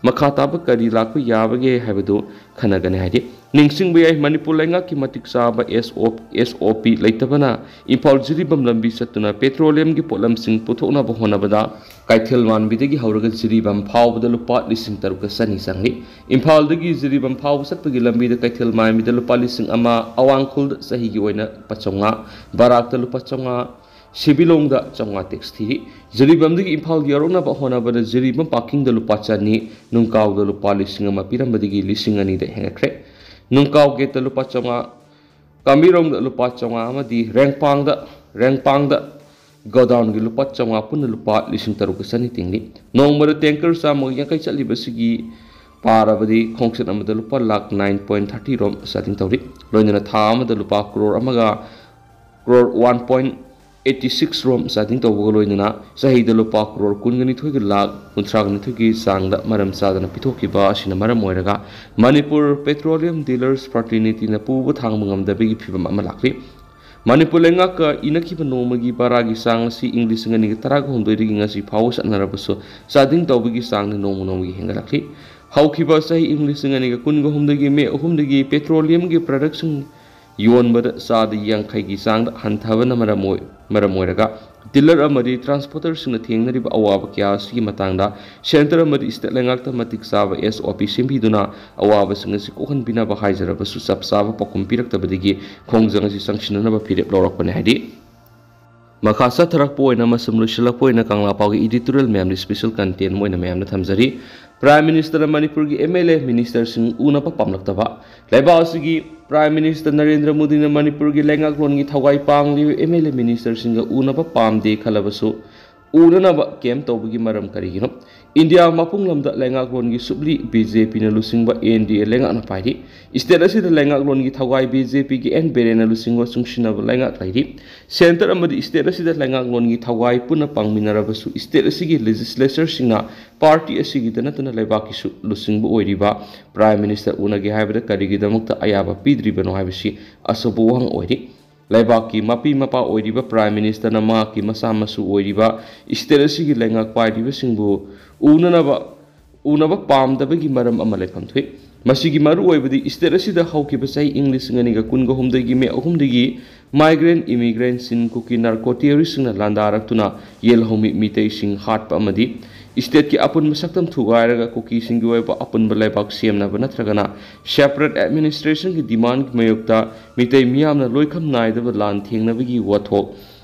ꯃꯈꯥ ꯇꯥꯕ ꯀꯔꯤ ꯂꯥꯛꯄ ꯌꯥꯕꯒꯦ ꯍꯥꯏꯕꯗꯨ ꯈꯟꯅꯒꯅꯤ ꯍꯥꯏꯔꯤ꯫ ꯅꯤꯡꯁꯤꯡꯕ ꯌꯥꯏ, ꯃꯅꯤꯄꯨꯔ ꯂꯩꯉꯥꯛꯀꯤ ꯃꯇꯤꯛ ꯆꯥꯕ ꯑꯦꯁ ꯑꯣ ꯑꯦꯁ ꯑꯣ ꯄꯤ ꯂꯩꯇꯕꯅ ꯏꯝꯐꯥꯜ ꯖꯤꯔꯤꯕꯥꯝ ꯂꯝꯕꯤ ꯆꯠꯇꯨꯅ ꯄꯦꯇ꯭ꯔꯣꯂꯤꯌꯝꯒꯤ ꯄꯣꯠꯂꯝꯁꯤꯡ ꯄꯨꯊꯣꯛꯅꯕ ꯍꯣꯠꯅꯕꯗ ꯀꯩꯊꯦꯜ ꯃꯥꯟꯕꯤꯗꯒꯤ ꯍꯧꯔꯒ ꯖꯤꯔꯤꯕꯥꯝ ꯐꯥꯎꯕꯗ ꯂꯨꯄꯥ ꯂꯤꯁꯤꯡ ꯇꯔꯨꯛꯀ ꯆꯅꯤ ꯆꯪꯂꯤ꯫ ꯏꯝꯐꯥꯜꯗꯒꯤ ꯖꯤꯔꯤꯕꯥꯝ ꯐꯥꯎꯕ ꯆꯠꯄꯒꯤ ꯂꯝꯕꯤꯗ ꯀꯩꯊꯦꯜ ꯃꯥꯟꯕꯤꯗ ꯂꯨꯄꯥ ꯂꯤꯁꯤꯡ ꯑꯃ, ꯑꯋꯥꯡ ꯈꯨꯜꯗ ꯆꯍꯤꯒꯤ ꯑꯣꯏꯅ ꯂꯨꯄꯥ ꯆꯥꯝꯃꯉꯥ, ꯕꯔꯥꯛꯇ ꯂꯨꯄꯥ ꯆꯥꯝꯃꯉꯥ, ꯁꯤꯕꯤꯂꯣꯡꯗ ꯆꯥꯝꯃꯉꯥ ꯇꯦꯛꯁ ꯊꯤꯔꯤ꯫ ꯖꯤꯔꯤꯕꯥꯝꯗꯒꯤ ꯏꯝꯐꯥꯜ ꯌꯧꯔꯛꯅꯕ ꯍꯣꯠꯅꯕꯗ ꯖꯤꯔꯤꯕꯥꯝ ꯄꯥꯔꯀꯤꯡꯗ ꯂꯨꯄꯥ ꯆꯅꯤ, ꯅꯨꯡꯀꯥꯎꯗ ꯂꯨꯄꯥ ꯂꯤꯁꯤꯡ ꯑꯃ ꯄꯤꯔꯝꯕꯗꯒꯤ ꯂꯤꯁꯤꯡ ꯑꯅꯤꯗ ꯍꯦꯟꯒꯠꯈ꯭ꯔꯦ꯫ ꯅꯨꯡꯀꯥꯎ ꯒꯦꯠꯇ ꯂꯨꯄꯥ ꯆꯥꯝꯃꯉꯥ, ꯀꯥꯝꯕꯤꯔꯣꯡꯗ ꯂꯨꯄꯥ ꯆꯥꯝꯃꯉꯥ ꯑꯃꯗꯤ ꯔꯦꯡꯄꯥꯡꯗ, ꯔꯦꯡꯄꯥꯡꯗ ꯒꯣꯗꯥꯎꯟꯒꯤ ꯂꯨꯄꯥ ꯆꯥꯝꯃꯉꯥ ꯄꯨꯟꯅ ꯂꯨꯄꯥ ꯂꯤꯁꯤꯡ ꯇꯔꯨꯛꯀ ꯆꯅꯤ ꯇꯤꯡꯂꯤ꯫ ꯅꯣꯡꯃꯗ ꯇꯦꯡꯀꯔ ꯆꯥꯝꯃꯒ ꯌꯥꯡꯈꯩ ꯆꯠꯂꯤꯕꯁꯤꯒꯤ ꯄꯥꯔꯕꯗꯤ ꯈꯣꯡꯆꯠ ꯑꯃꯗ ꯂꯨꯄꯥ ꯂꯥꯈ nine point thirty ꯔꯣꯝ ꯆꯥꯗꯤꯡ ꯇꯧꯔꯤ꯫ ꯂꯣꯏꯅꯅ ꯊꯥ ꯑꯃꯗ ꯂꯨꯄꯥ ꯀ꯭ꯔꯣꯔ ꯑꯃꯒ crore one point eighty six ꯔꯣꯝ ꯆꯥꯗꯤꯡ ꯇꯧꯕꯒ ꯂꯣꯏꯅꯅ ꯆꯍꯤꯗ ꯂꯨꯄꯥ ꯀ꯭ꯔꯣꯔ ꯀꯨꯟꯒ ꯅꯤꯊꯣꯏꯒ ꯂꯥꯈ ꯀꯨꯟꯊ꯭ꯔꯥꯒ ꯅꯤꯊꯣꯏꯒꯤ ꯆꯥꯡꯗ ꯃꯔꯝ ꯆꯥꯗꯅ ꯄꯤꯊꯣꯛꯈꯤꯕ ꯑꯁꯤꯅ ꯃꯔꯝ ꯑꯣꯏꯔꯒ ꯃꯅꯤꯄꯨꯔ ꯄꯦꯇ꯭ꯔꯣꯂꯤꯌꯝ ꯗꯤꯂꯔꯁ ꯐ꯭ꯔꯥꯇꯔꯅꯤꯇꯤꯅ ꯄꯨꯕ ꯊꯥꯡꯕ ꯉꯝꯗꯕꯒꯤ ꯐꯤꯕꯝ ꯑꯃ ꯂꯥꯛꯂꯤ꯫ ꯃꯅꯤꯄꯨꯔ ꯂꯩꯉꯥꯛꯀ ꯏꯅꯈꯤꯕ ꯅꯣꯡꯃꯒꯤ ꯚꯔꯥꯒꯤ ꯆꯥꯡ ꯑꯁꯤ ꯏꯪ ꯂꯤꯁꯤꯡ ꯑꯅꯤꯒ ꯇꯔꯥꯒ ꯍꯨꯝꯗꯣꯏꯗꯒꯤ ꯉꯁꯤ ꯐꯥꯎꯕ ꯆꯠꯅꯔꯕꯁꯨ ꯆꯥꯗꯤꯡ ꯇꯧꯕꯒꯤ ꯆꯥꯡꯅ ꯅꯣꯡꯃ ꯅꯣꯡꯃꯒꯤ ꯍꯦꯟꯒꯠꯂꯛꯂꯤ꯫ ꯍꯧꯈꯤꯕ ꯆꯍꯤ ꯏꯪ ꯂꯤꯁꯤꯡ ꯑꯅꯤꯒ ꯀꯨꯟꯒ ꯍꯨꯝꯗꯣꯏꯒꯤ ꯃꯦ ꯑꯍꯨꯝꯗꯒꯤ ꯄꯦꯇ꯭ꯔꯣꯂꯤꯌꯝꯒꯤ ꯄ꯭ꯔꯗꯛꯁꯤꯡ ꯌꯣꯟꯕꯗ ꯆꯥꯗ ꯌꯥꯡꯈꯩꯒꯤ ꯆꯥꯡꯗ ꯍꯟꯊꯕꯅ ꯃꯔꯝ ꯑꯣꯏ-, ꯃꯔꯝ ꯑꯣꯏꯔꯒ ꯗꯤꯂꯔ ꯑꯃꯗꯤ ꯇ꯭ꯔꯥꯟꯁꯄꯣꯔꯇꯔꯁꯤꯡꯅ ꯊꯦꯡꯅꯔꯤꯕ ꯑꯋꯥꯕ ꯀꯌꯥ ꯑꯁꯤꯒꯤ ꯃꯇꯥꯡꯗ ꯁꯦꯟꯇꯔ ꯑꯃꯗꯤ ꯁ꯭ꯇꯦꯠ ꯂꯩꯉꯥꯛꯇ ꯃꯇꯤꯛ ꯆꯥꯕ ꯑꯦꯁ ꯑꯣ ꯄꯤ ꯁꯦꯝꯕꯤꯗꯨꯅ ꯑꯋꯥꯕꯁꯤꯡ ꯑꯁꯤ ꯀꯣꯛꯍꯟꯕꯤꯅꯕ ꯍꯥꯏꯖꯔꯕꯁꯨ ꯆꯞ ꯆꯥꯕ ꯄꯥꯎꯈꯨꯝ ꯄꯤꯔꯛꯇꯕꯗꯒꯤ ꯈꯣꯡꯖꯪ ꯑꯁꯤ ꯆꯪꯁꯤꯟꯅꯅꯕ ꯐꯤꯔꯦꯞ ꯂꯧꯔꯛꯄꯅꯤ ꯍꯥꯏꯔꯤ꯫ ꯃꯈꯥ ꯆꯠꯊꯔꯛꯄ ꯑꯣꯏꯅ ꯑꯃꯁꯨꯡ ꯂꯣꯏꯁꯤꯜꯂꯛꯄ ꯑꯣꯏꯅ ꯀꯪꯂꯥ ꯄꯥꯎꯒꯤ editorial ꯃꯌꯥꯝꯗꯤ special content ꯑꯣꯏꯅ ꯃꯌꯥꯝꯅ ꯊꯝꯖꯔꯤ꯫ ꯄ꯭ꯔꯥꯏꯝ ꯃꯤꯅꯤꯁꯇꯔꯅ ꯃꯅꯤꯄꯨꯔꯒꯤ ꯑꯦꯝ ꯑꯦꯜ ꯑꯦ ꯃꯤꯅꯤꯁꯇꯔꯁꯤꯡ ꯎꯅꯕ ꯄꯥꯝꯂꯛꯇꯕ꯫ ꯂꯩꯕꯥꯛ ꯑꯁꯤꯒꯤ ꯄ꯭ꯔꯥꯏꯝ ꯃꯤꯅꯤꯁꯇꯔ ꯅꯔꯦꯟꯗ꯭ꯔ ꯃꯣꯗꯤꯅ ꯃꯅꯤꯄꯨꯔꯒꯤ ꯂꯩꯉꯥꯛꯂꯣꯟꯒꯤ ꯊꯧꯒꯥꯏ ꯄꯥꯡꯂꯤꯕ ꯑꯦꯝ ꯑꯦꯜ ꯑꯦ ꯃꯤꯅꯤꯁꯇꯔꯁꯤꯡꯒ ꯎꯅꯕ ꯄꯥꯝꯗꯦ ꯈꯜꯂꯕꯁꯨ ꯎꯅꯅꯕ ꯀꯦꯝ ꯇꯧꯕꯒꯤ ꯃꯔꯝ ꯀꯔꯤꯒꯤꯅꯣ? ꯏꯟꯗꯤꯌꯥ ꯃꯄꯨꯡ ꯂꯝꯗ ꯂꯩꯉꯥꯛꯂꯣꯟꯒꯤ ꯁꯨꯞꯂꯤ ꯕꯤ ꯖꯦ ꯄꯤꯅ ꯂꯨꯆꯤꯡꯕ ꯑꯦꯟ ꯗꯤ ꯑꯦ ꯂꯩꯉꯥꯛꯅ ꯄꯥꯏꯔꯤ꯫ ꯁ꯭ꯇꯦꯠ ꯑꯁꯤꯗ ꯂꯩꯉꯥꯛꯂꯣꯟꯒꯤ ꯊꯧꯒꯥꯏ ꯕꯤ ꯖꯦ ꯄꯤꯒꯤ ꯑꯦꯟ ꯕꯤꯔꯦꯟꯅ ꯂꯨꯆꯤꯡꯕ ꯆꯨꯡꯁꯤꯟꯅꯕ ꯂꯩꯉꯥꯛ ꯂꯩꯔꯤ꯫ ꯁꯦꯟꯇꯔ ꯑꯃꯗꯤ ꯁ꯭ꯇꯦꯠ ꯑꯁꯤꯗ ꯂꯩꯉꯥꯛꯂꯣꯟꯒꯤ ꯊꯧꯒꯥꯏ ꯄꯨꯟꯅ ꯄꯥꯡꯃꯤꯟꯅꯔꯕꯁꯨ ꯁ꯭ꯇꯦꯠ ꯑꯁꯤꯒꯤ ꯂꯦꯖꯤꯁꯂꯦꯆꯔꯁꯤꯡꯅ ꯄꯥꯔꯇꯤ ꯑꯁꯤꯒꯤꯗ ꯅꯠꯇꯅ ꯂꯩꯕꯥꯛꯀꯤꯁꯨ ꯂꯨꯆꯤꯡꯕ ꯑꯣꯏꯔꯤꯕ ꯄ꯭ꯔꯥꯏꯝ ꯃꯤꯅꯤꯁꯇꯔ ꯎꯅꯒꯦ ꯍꯥꯏꯕꯗ ꯀꯔꯤꯒꯤꯗꯃꯛꯇ ꯑꯌꯥꯕ ꯄꯤꯗ꯭ꯔꯤꯕꯅꯣ ꯍꯥꯏꯕꯁꯤ ꯑꯆꯧꯕ ꯋꯥꯍꯪ ꯑꯣꯏꯔꯤ꯫ ꯂꯩꯕꯥꯛꯀꯤ ꯃꯄꯤ ꯃꯄꯥ ꯑꯣꯏꯔꯤꯕ ꯄ꯭ꯔꯥꯏꯝ ꯃꯤꯅꯤꯁꯇꯔꯅ ꯃꯍꯥꯛꯀꯤ ꯃꯆꯥ ꯃꯁꯨ ꯑꯣꯏꯔꯤꯕ ꯁ꯭ꯇꯦꯠ ꯑꯁꯤꯒꯤ ꯂꯩꯉꯥꯛ ꯄꯥꯏꯔꯤꯕꯁꯤꯡꯕꯨ ꯎꯅꯅꯕ, ꯎꯅꯕ ꯄꯥꯝꯗꯕꯒꯤ ꯃꯔꯝ ꯑꯃ ꯂꯩꯐꯝ ꯊꯣꯛꯏ꯫ ꯃꯁꯤꯒꯤ ꯃꯔꯨꯑꯣꯏꯕꯗꯤ state ꯑꯁꯤꯗ ꯍꯧꯈꯤꯕ ꯆꯍꯤ ꯏꯪ ꯂꯤꯁꯤꯡ ꯑꯅꯤꯒ ꯀꯨꯟꯒ ꯍꯨꯝꯗꯣꯏꯒꯤ May ꯑꯍꯨꯝꯗꯒꯤ migrant immigrantꯁꯤꯡ ꯀꯨꯀꯤ narco terroristꯁꯤꯡꯅ ꯂꯥꯟꯗꯥꯔꯛꯇꯨꯅ ꯌꯦꯜꯍꯧꯃꯤ ꯃꯤꯇꯩꯁꯤꯡ ꯍꯥꯠꯄ ꯑꯃꯗꯤ stateꯀꯤ ꯑꯄꯨꯟꯕ ꯁꯛꯇꯝ ꯊꯨꯒꯥꯏꯔꯒ ꯀꯨꯀꯤꯁꯤꯡꯒꯤ ꯑꯣꯏꯕ ꯑꯄꯨꯟꯕ ꯂꯩꯕꯥꯛ ꯁꯦꯝꯅꯕ ꯅꯠꯇ꯭ꯔꯒꯅ separate administrationꯒꯤ demandꯒꯤ ꯃꯥꯌꯣꯛꯇ ꯃꯤꯇꯩ ꯃꯤꯌꯥꯝꯅ ꯂꯣꯏꯈꯝ ꯅꯥꯏꯗꯕ ꯂꯥꯟ ꯊꯦꯡꯅꯕꯒꯤ ꯋꯥꯊꯣꯛ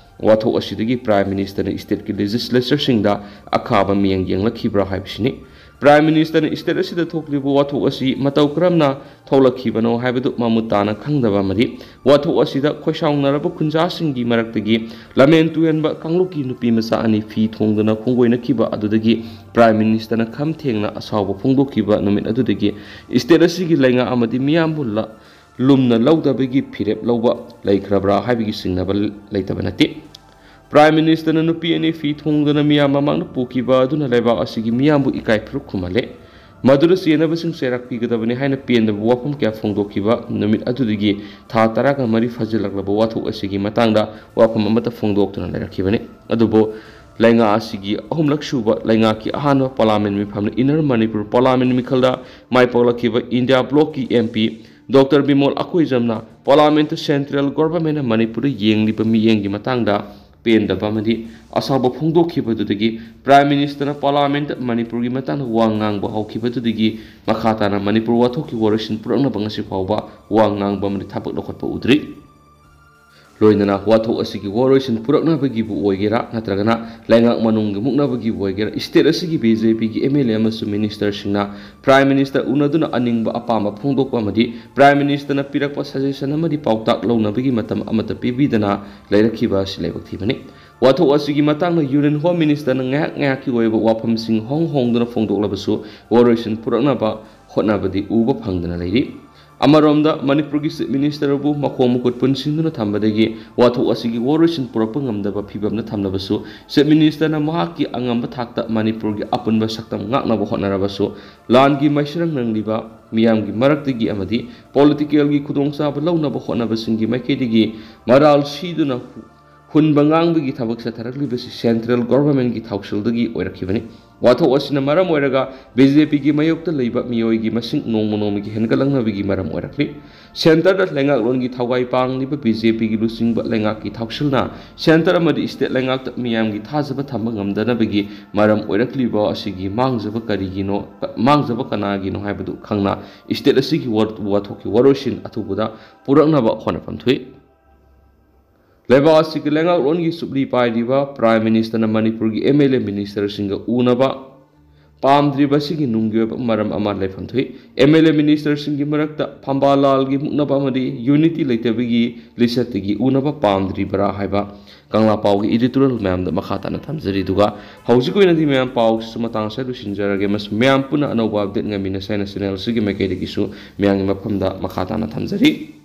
ꯋꯥꯊꯣꯛ ꯑꯁꯤꯗꯒꯤ Prime Ministerꯅ stateꯀꯤ legislatureꯁꯤꯡꯗ ꯑꯈꯥꯕ ꯃꯤꯠꯌꯦꯡ ꯌꯦꯡꯂꯛꯈꯤꯕ꯭ꯔꯥ ꯍꯥꯏꯕꯁꯤꯅꯤ꯫ Prime Ministerꯅ state ꯑꯁꯤꯗ ꯊꯣꯛꯂꯤꯕ ꯋꯥꯊꯣꯛ ꯑꯁꯤ ꯃꯇꯧ ꯀꯔꯝꯅ ꯊꯣꯛꯂꯛꯈꯤꯕꯅꯣ ꯍꯥꯏꯕꯗꯨ ꯃꯃꯨꯠ ꯇꯥꯅ ꯈꯪꯗꯕ ꯑꯃꯗꯤ ꯋꯥꯊꯣꯛ ꯑꯁꯤꯗ ꯈꯣꯏꯁꯥꯎꯅꯔꯕ ꯈꯨꯟꯖꯥꯁꯤꯡꯒꯤ ꯃꯔꯛꯇꯒꯤ ꯂꯝꯍꯦꯟ ꯇꯨꯍꯦꯟꯕ ꯀꯥꯡꯂꯨꯞꯀꯤ ꯅꯨꯄꯤ ꯃꯆꯥ ꯑꯅꯤ ꯐꯤ ꯊꯣꯡꯗꯨꯅ ꯈꯣꯡꯒꯣꯏꯅꯈꯤꯕ ꯑꯗꯨꯗꯒꯤ Prime Ministerꯅ ꯈꯝ ꯊꯦꯡꯅ ꯑꯁꯥꯎꯕ ꯐꯣꯡꯗꯣꯛꯈꯤꯕ ꯅꯨꯃꯤꯠ ꯑꯗꯨꯗꯒꯤ state ꯑꯁꯤꯒꯤ ꯂꯩꯉꯥꯛ ꯑꯃꯗꯤ ꯃꯤꯌꯥꯝꯕꯨ ꯂ-, ꯂꯨꯝꯅ ꯂꯧꯗꯕꯒꯤ ꯐꯤꯔꯦꯞ ꯂꯧꯕ ꯂꯩꯈ꯭ꯔꯕ꯭ꯔꯥ ꯍꯥꯏꯕꯒꯤ ꯆꯤꯡꯅꯕ ꯂꯩꯇꯕ ꯅꯠꯇꯦ꯫ Prime Ministerꯅ ꯅꯨꯄꯤ ꯑꯅꯤ ꯐꯤ ꯊꯣꯡꯗꯨꯅ ꯃꯤꯌꯥꯝ ꯃꯃꯥꯡꯗ ꯄꯨꯈꯤꯕ ꯑꯗꯨꯅ ꯂꯩꯕꯥꯛ ꯑꯁꯤꯒꯤ ꯃꯤꯌꯥꯝꯕꯨ ꯏꯀꯥꯏ ꯐꯨꯔꯨꯞ ꯈꯨꯝꯍꯜꯂꯦ꯫ ꯃꯗꯨꯗ ꯆꯦꯟꯅꯕꯁꯤꯡ ꯆꯩꯔꯥꯛ ꯄꯤꯒꯗꯕꯅꯤ ꯍꯥꯏꯅ ꯄꯦꯟꯗꯕ ꯋꯥꯐꯝ ꯀꯌꯥ ꯐꯣꯡꯗꯣꯛꯈꯤꯕ ꯅꯨꯃꯤꯠ ꯑꯗꯨꯗꯒꯤ ꯊꯥ ꯇꯔꯥꯒ ꯃꯔꯤ ꯐꯥꯖꯤꯜꯂꯛꯂꯕ ꯋꯥꯊꯣꯛ ꯑꯁꯤꯒꯤ ꯃꯇꯥꯡꯗ ꯋꯥꯐꯝ ꯑꯃꯠꯇ ꯐꯣꯡꯗꯣꯛꯇꯨꯅ ꯂꯩꯔꯛꯈꯤꯕꯅꯤ꯫ ꯑꯗꯨꯕꯨ ꯂꯩꯉꯥꯛ ꯑꯁꯤꯒꯤ ꯑꯍꯨꯝꯂꯛ ꯁꯨꯕ ꯂꯩꯉꯥꯛꯀꯤ ꯑꯍꯥꯟꯕ Parliament ꯃꯤꯐꯝꯅ Inner Manipur Parliament ꯃꯤꯈꯜꯗ ꯃꯥꯏ ꯄꯥꯛꯂꯛꯈꯤꯕ India Blocꯀꯤ MP Doctor Bimol ꯑꯀꯣꯏꯖꯝꯅ Parliamentꯇ central governmentꯅ ꯃꯅꯤꯄꯨꯔꯗ ꯌꯦꯡꯂꯤꯕ ꯃꯤꯠꯌꯦꯡꯒꯤ ꯃꯇꯥꯡꯗ ꯄꯦꯟꯗꯕ ꯑꯃꯗꯤ ꯑꯁꯥꯎꯕ ꯐꯣꯡꯗꯣꯛꯈꯤꯕꯗꯨꯗꯒꯤ Prime Ministerꯅ Parliamentꯇ ꯃꯅꯤꯄꯨꯔꯒꯤ ꯃꯇꯥꯡꯗ ꯋꯥ ꯉꯥꯡꯕ ꯍꯧꯈꯤꯕꯗꯨꯗꯒꯤ ꯃꯈꯥ ꯇꯥꯅ ꯃꯅꯤꯄꯨꯔ ꯋꯥꯊꯣꯛꯀꯤ ꯋꯥꯔꯣꯏꯁꯤꯟ ꯄꯨꯔꯛꯅꯕ ꯉꯁꯤ ꯐꯥꯎꯕ ꯋꯥ ꯉꯥꯡꯕ ꯑꯃꯗꯤ ꯊꯕꯛ ꯂꯧꯈꯠꯄ ꯎꯗ꯭ꯔꯤ꯫ ꯂꯣꯏꯅꯅ ꯋꯥꯊꯣꯛ ꯑꯁꯤꯒꯤ ꯋꯥꯔꯣꯏꯁꯤꯟ ꯄꯨꯔꯛꯅꯕꯒꯤꯕꯨ ꯑꯣꯏꯒꯦꯔꯥ ꯅꯠꯇ꯭ꯔꯒꯅ ꯂꯩꯉꯥꯛ ꯃꯅꯨꯡꯒꯤ ꯃꯨꯛꯅꯕꯒꯤꯕꯨ ꯑꯣꯏꯒꯦꯔꯥ, state ꯑꯁꯤꯒꯤ BJPꯒꯤ MLA ꯑꯃꯁꯨꯡ ministerꯁꯤꯡꯅ Prime Minister ꯎꯅꯗꯨꯅ ꯑꯅꯤꯡꯕ ꯑꯄꯥꯝꯕ ꯐꯣꯡꯗꯣꯛꯄ ꯑꯃꯗꯤ Prime Ministerꯅ ꯄꯤꯔꯛꯄ suggestion ꯑꯃꯗꯤ ꯄꯥꯎꯇꯥꯛ ꯂꯧꯅꯕꯒꯤ ꯃꯇꯝ ꯑꯃꯠꯇ ꯄꯤꯕꯤꯗꯅ ꯂꯩꯔꯛꯈꯤꯕ ꯑꯁꯤ ꯂꯥꯏꯕꯛ ꯊꯤꯕꯅꯤ꯫ ꯋꯥꯊꯣꯛ ꯑꯁꯤꯒꯤ ꯃꯇꯥꯡꯗ Union Home Ministerꯅ ꯉꯥꯏꯍꯥꯛ ꯉꯥꯏꯍꯥꯛꯀꯤ ꯑꯣꯏꯕ ꯋꯥꯐꯝꯁꯤꯡ ꯍꯣꯡ ꯍꯣꯡꯗꯨꯅ ꯐꯣꯡꯗꯣꯛꯂꯕꯁꯨ ꯋꯥꯔꯣꯏꯁꯤꯟ ꯄꯨꯔꯛꯅꯕ ꯍꯣꯠꯅꯕꯗꯤ ꯎꯕ ꯐꯪꯗꯅ ꯂꯩꯔꯤ꯫ ꯑꯃꯔꯣꯝꯗ ꯃꯅꯤꯄꯨꯔꯒꯤ Chief Ministerꯕꯨ ꯃꯈꯣꯡ ꯃꯈꯨꯠ ꯄꯨꯟꯁꯤꯟꯗꯨꯅ ꯊꯝꯕꯗꯒꯤ ꯋꯥꯊꯣꯛ ꯑꯁꯤꯒꯤ ꯋꯥꯔꯣꯏꯁꯤꯟ ꯄꯨꯔꯛꯄ ꯉꯝꯗꯕ ꯐꯤꯕꯝꯗ ꯊꯝꯂꯕꯁꯨ Chief Ministerꯅ ꯃꯍꯥꯛꯀꯤ ꯑꯉꯝꯕ ꯊꯥꯛꯇ ꯃꯅꯤꯄꯨꯔꯒꯤ ꯑꯄꯨꯟꯕ ꯁꯛꯇꯝ ꯉꯥꯛꯅꯕ ꯍꯣꯠꯅꯔꯕꯁꯨ ꯂꯥꯟꯒꯤ ꯃꯩꯁꯤꯔꯪ ꯅꯪꯂꯤꯕ ꯃꯤꯌꯥꯝꯒꯤ ꯃꯔꯛꯇꯒꯤ ꯑꯃꯗꯤ politicalꯒꯤ ꯈꯨꯗꯣꯡꯆꯥꯕ ꯂꯧꯅꯕ ꯍꯣꯠꯅꯕꯁꯤꯡꯒꯤ ꯃꯥꯏꯀꯩꯗꯒꯤ ꯃꯔꯥꯜ ꯁꯤꯗꯨꯅ ꯍꯨꯟꯕ ꯉꯥꯡꯕꯒꯤ ꯊꯕꯛ ꯆꯠꯊꯔꯛꯂꯤꯕꯁꯤ central governmentꯀꯤ ꯊꯧꯁꯤꯜꯗꯒꯤ ꯑꯣꯏꯔꯛꯈꯤꯕꯅꯤ꯫ ꯋꯥꯊꯣꯛ ꯑꯁꯤꯅ ꯃꯔꯝ ꯑꯣꯏꯔꯒ ꯕꯤ ꯖꯦ ꯄꯤꯒꯤ ꯃꯥꯌꯣꯛꯇ ꯂꯩꯕ ꯃꯤꯑꯣꯏꯒꯤ ꯃꯁꯤꯡ ꯅꯣꯡꯃ ꯅꯣꯡꯃꯒꯤ ꯍꯦꯟꯒꯠꯂꯛꯅꯕꯒꯤ ꯃꯔꯝ ꯑꯣꯏꯔꯛꯂꯤ꯫ ꯁꯦꯟꯇꯔꯗ ꯂꯩꯉꯥꯛꯂꯣꯟꯒꯤ ꯊꯋꯥꯏ ꯄꯥꯡꯂꯤꯕ ꯕꯤ ꯖꯦ ꯄꯤꯒꯤ ꯂꯨꯆꯤꯡꯕ ꯂꯩꯉꯥꯛꯀꯤ ꯊꯧꯁꯤꯜꯅ ꯁꯦꯟꯇꯔ ꯑꯃꯗꯤ ꯁ꯭ꯇꯦꯠ ꯂꯩꯉꯥꯛꯇ ꯃꯤꯌꯥꯝꯒꯤ ꯊꯥꯖꯕ ꯊꯝꯕ ꯉꯝꯗꯅꯕꯒꯤ ꯃꯔꯝ ꯑꯣꯏꯔꯛꯂꯤꯕ ꯑꯁꯤꯒꯤ ꯃꯥꯡꯖꯕ ꯀꯔꯤꯒꯤꯅꯣ, ꯃꯥꯡꯖꯕ ꯀꯅꯥꯒꯤꯅꯣ ꯍꯥꯏꯕꯗꯨ ꯈꯪꯅ ꯁ꯭ꯇꯦꯠ ꯑꯁꯤꯒꯤ ꯋꯥ-, ꯋꯥꯊꯣꯛꯀꯤ ꯋꯥꯔꯣꯏꯁꯤꯟ ꯑꯊꯨꯕꯗ ꯄꯨꯔꯛꯅꯕ ꯍꯣꯠꯅꯐꯝ ꯊꯣꯛꯏ꯫ ꯂꯩꯕꯥꯛ ꯑꯁꯤꯒꯤ ꯂꯩꯉꯥꯛꯂꯣꯟꯒꯤ ꯆꯨꯞꯂꯤ ꯄꯥꯏꯔꯤꯕ ꯄ꯭ꯔꯥꯏꯝ ꯃꯤꯅꯤꯁꯇꯔꯅ ꯃꯅꯤꯄꯨꯔꯒꯤ ꯑꯦꯝ ꯑꯦꯜ ꯑꯦ ꯃꯤꯅꯤꯁꯇꯔꯁꯤꯡꯒ ꯎꯅꯕ ꯄꯥꯝꯗ꯭ꯔꯤꯕ ꯑꯁꯤꯒꯤ ꯅꯨꯡꯒꯤ ꯑꯣꯏꯕ ꯃꯔꯝ ꯑꯃ ꯂꯩꯐꯝ ꯊꯣꯛꯏ꯫ ꯑꯦꯝ ꯑꯦꯜ ꯑꯦ ꯃꯤꯅꯤꯁꯇꯔꯁꯤꯡꯒꯤ ꯃꯔꯛꯇ ꯐꯝꯕꯥꯂꯥꯜꯒꯤ ꯃꯨꯛꯅꯕ ꯑꯃꯗꯤ ꯌꯨꯅꯤꯇꯤ ꯂꯩꯇꯕꯒꯤ ꯂꯤꯆꯠꯇꯒꯤ ꯎꯅꯕ ꯄꯥꯝꯗ꯭ꯔꯤꯕ꯭ꯔꯥ ꯍꯥꯏꯕ ꯀꯪꯂꯥ ꯄꯥꯎꯒꯤ ꯏꯗꯤꯇꯣꯔꯤꯌꯦꯜ ꯃꯌꯥꯝꯗ ꯃꯈꯥ ꯇꯥꯅ ꯊꯝꯖꯔꯤ꯫ ꯑꯗꯨꯒ ꯍꯧꯖꯤꯛꯀꯤ ꯑꯣꯏꯅꯗꯤ ꯃꯌꯥꯝ ꯄꯥꯎꯁꯤꯁꯨ ꯃꯇꯥꯡ ꯑꯁꯤꯗ ꯂꯣꯏꯁꯤꯟꯖꯔꯒꯦ꯫ ꯃꯁꯤ ꯃꯌꯥꯝ ꯄꯨꯟꯅ ꯑꯅꯧꯕ ꯑꯞꯗꯦꯠ ꯉꯥꯏꯃꯤꯟꯅꯁꯦ ꯍꯥꯏꯅ ꯆꯦꯅꯦꯜ ꯑꯁꯤꯒꯤ ꯃꯥꯏꯀꯩꯗꯒꯤꯁꯨ ꯃꯌꯥꯝꯒꯤ ꯃꯐꯝꯗ ꯃꯈꯥ ꯇꯥꯅ ꯊꯝꯖꯔꯤ꯫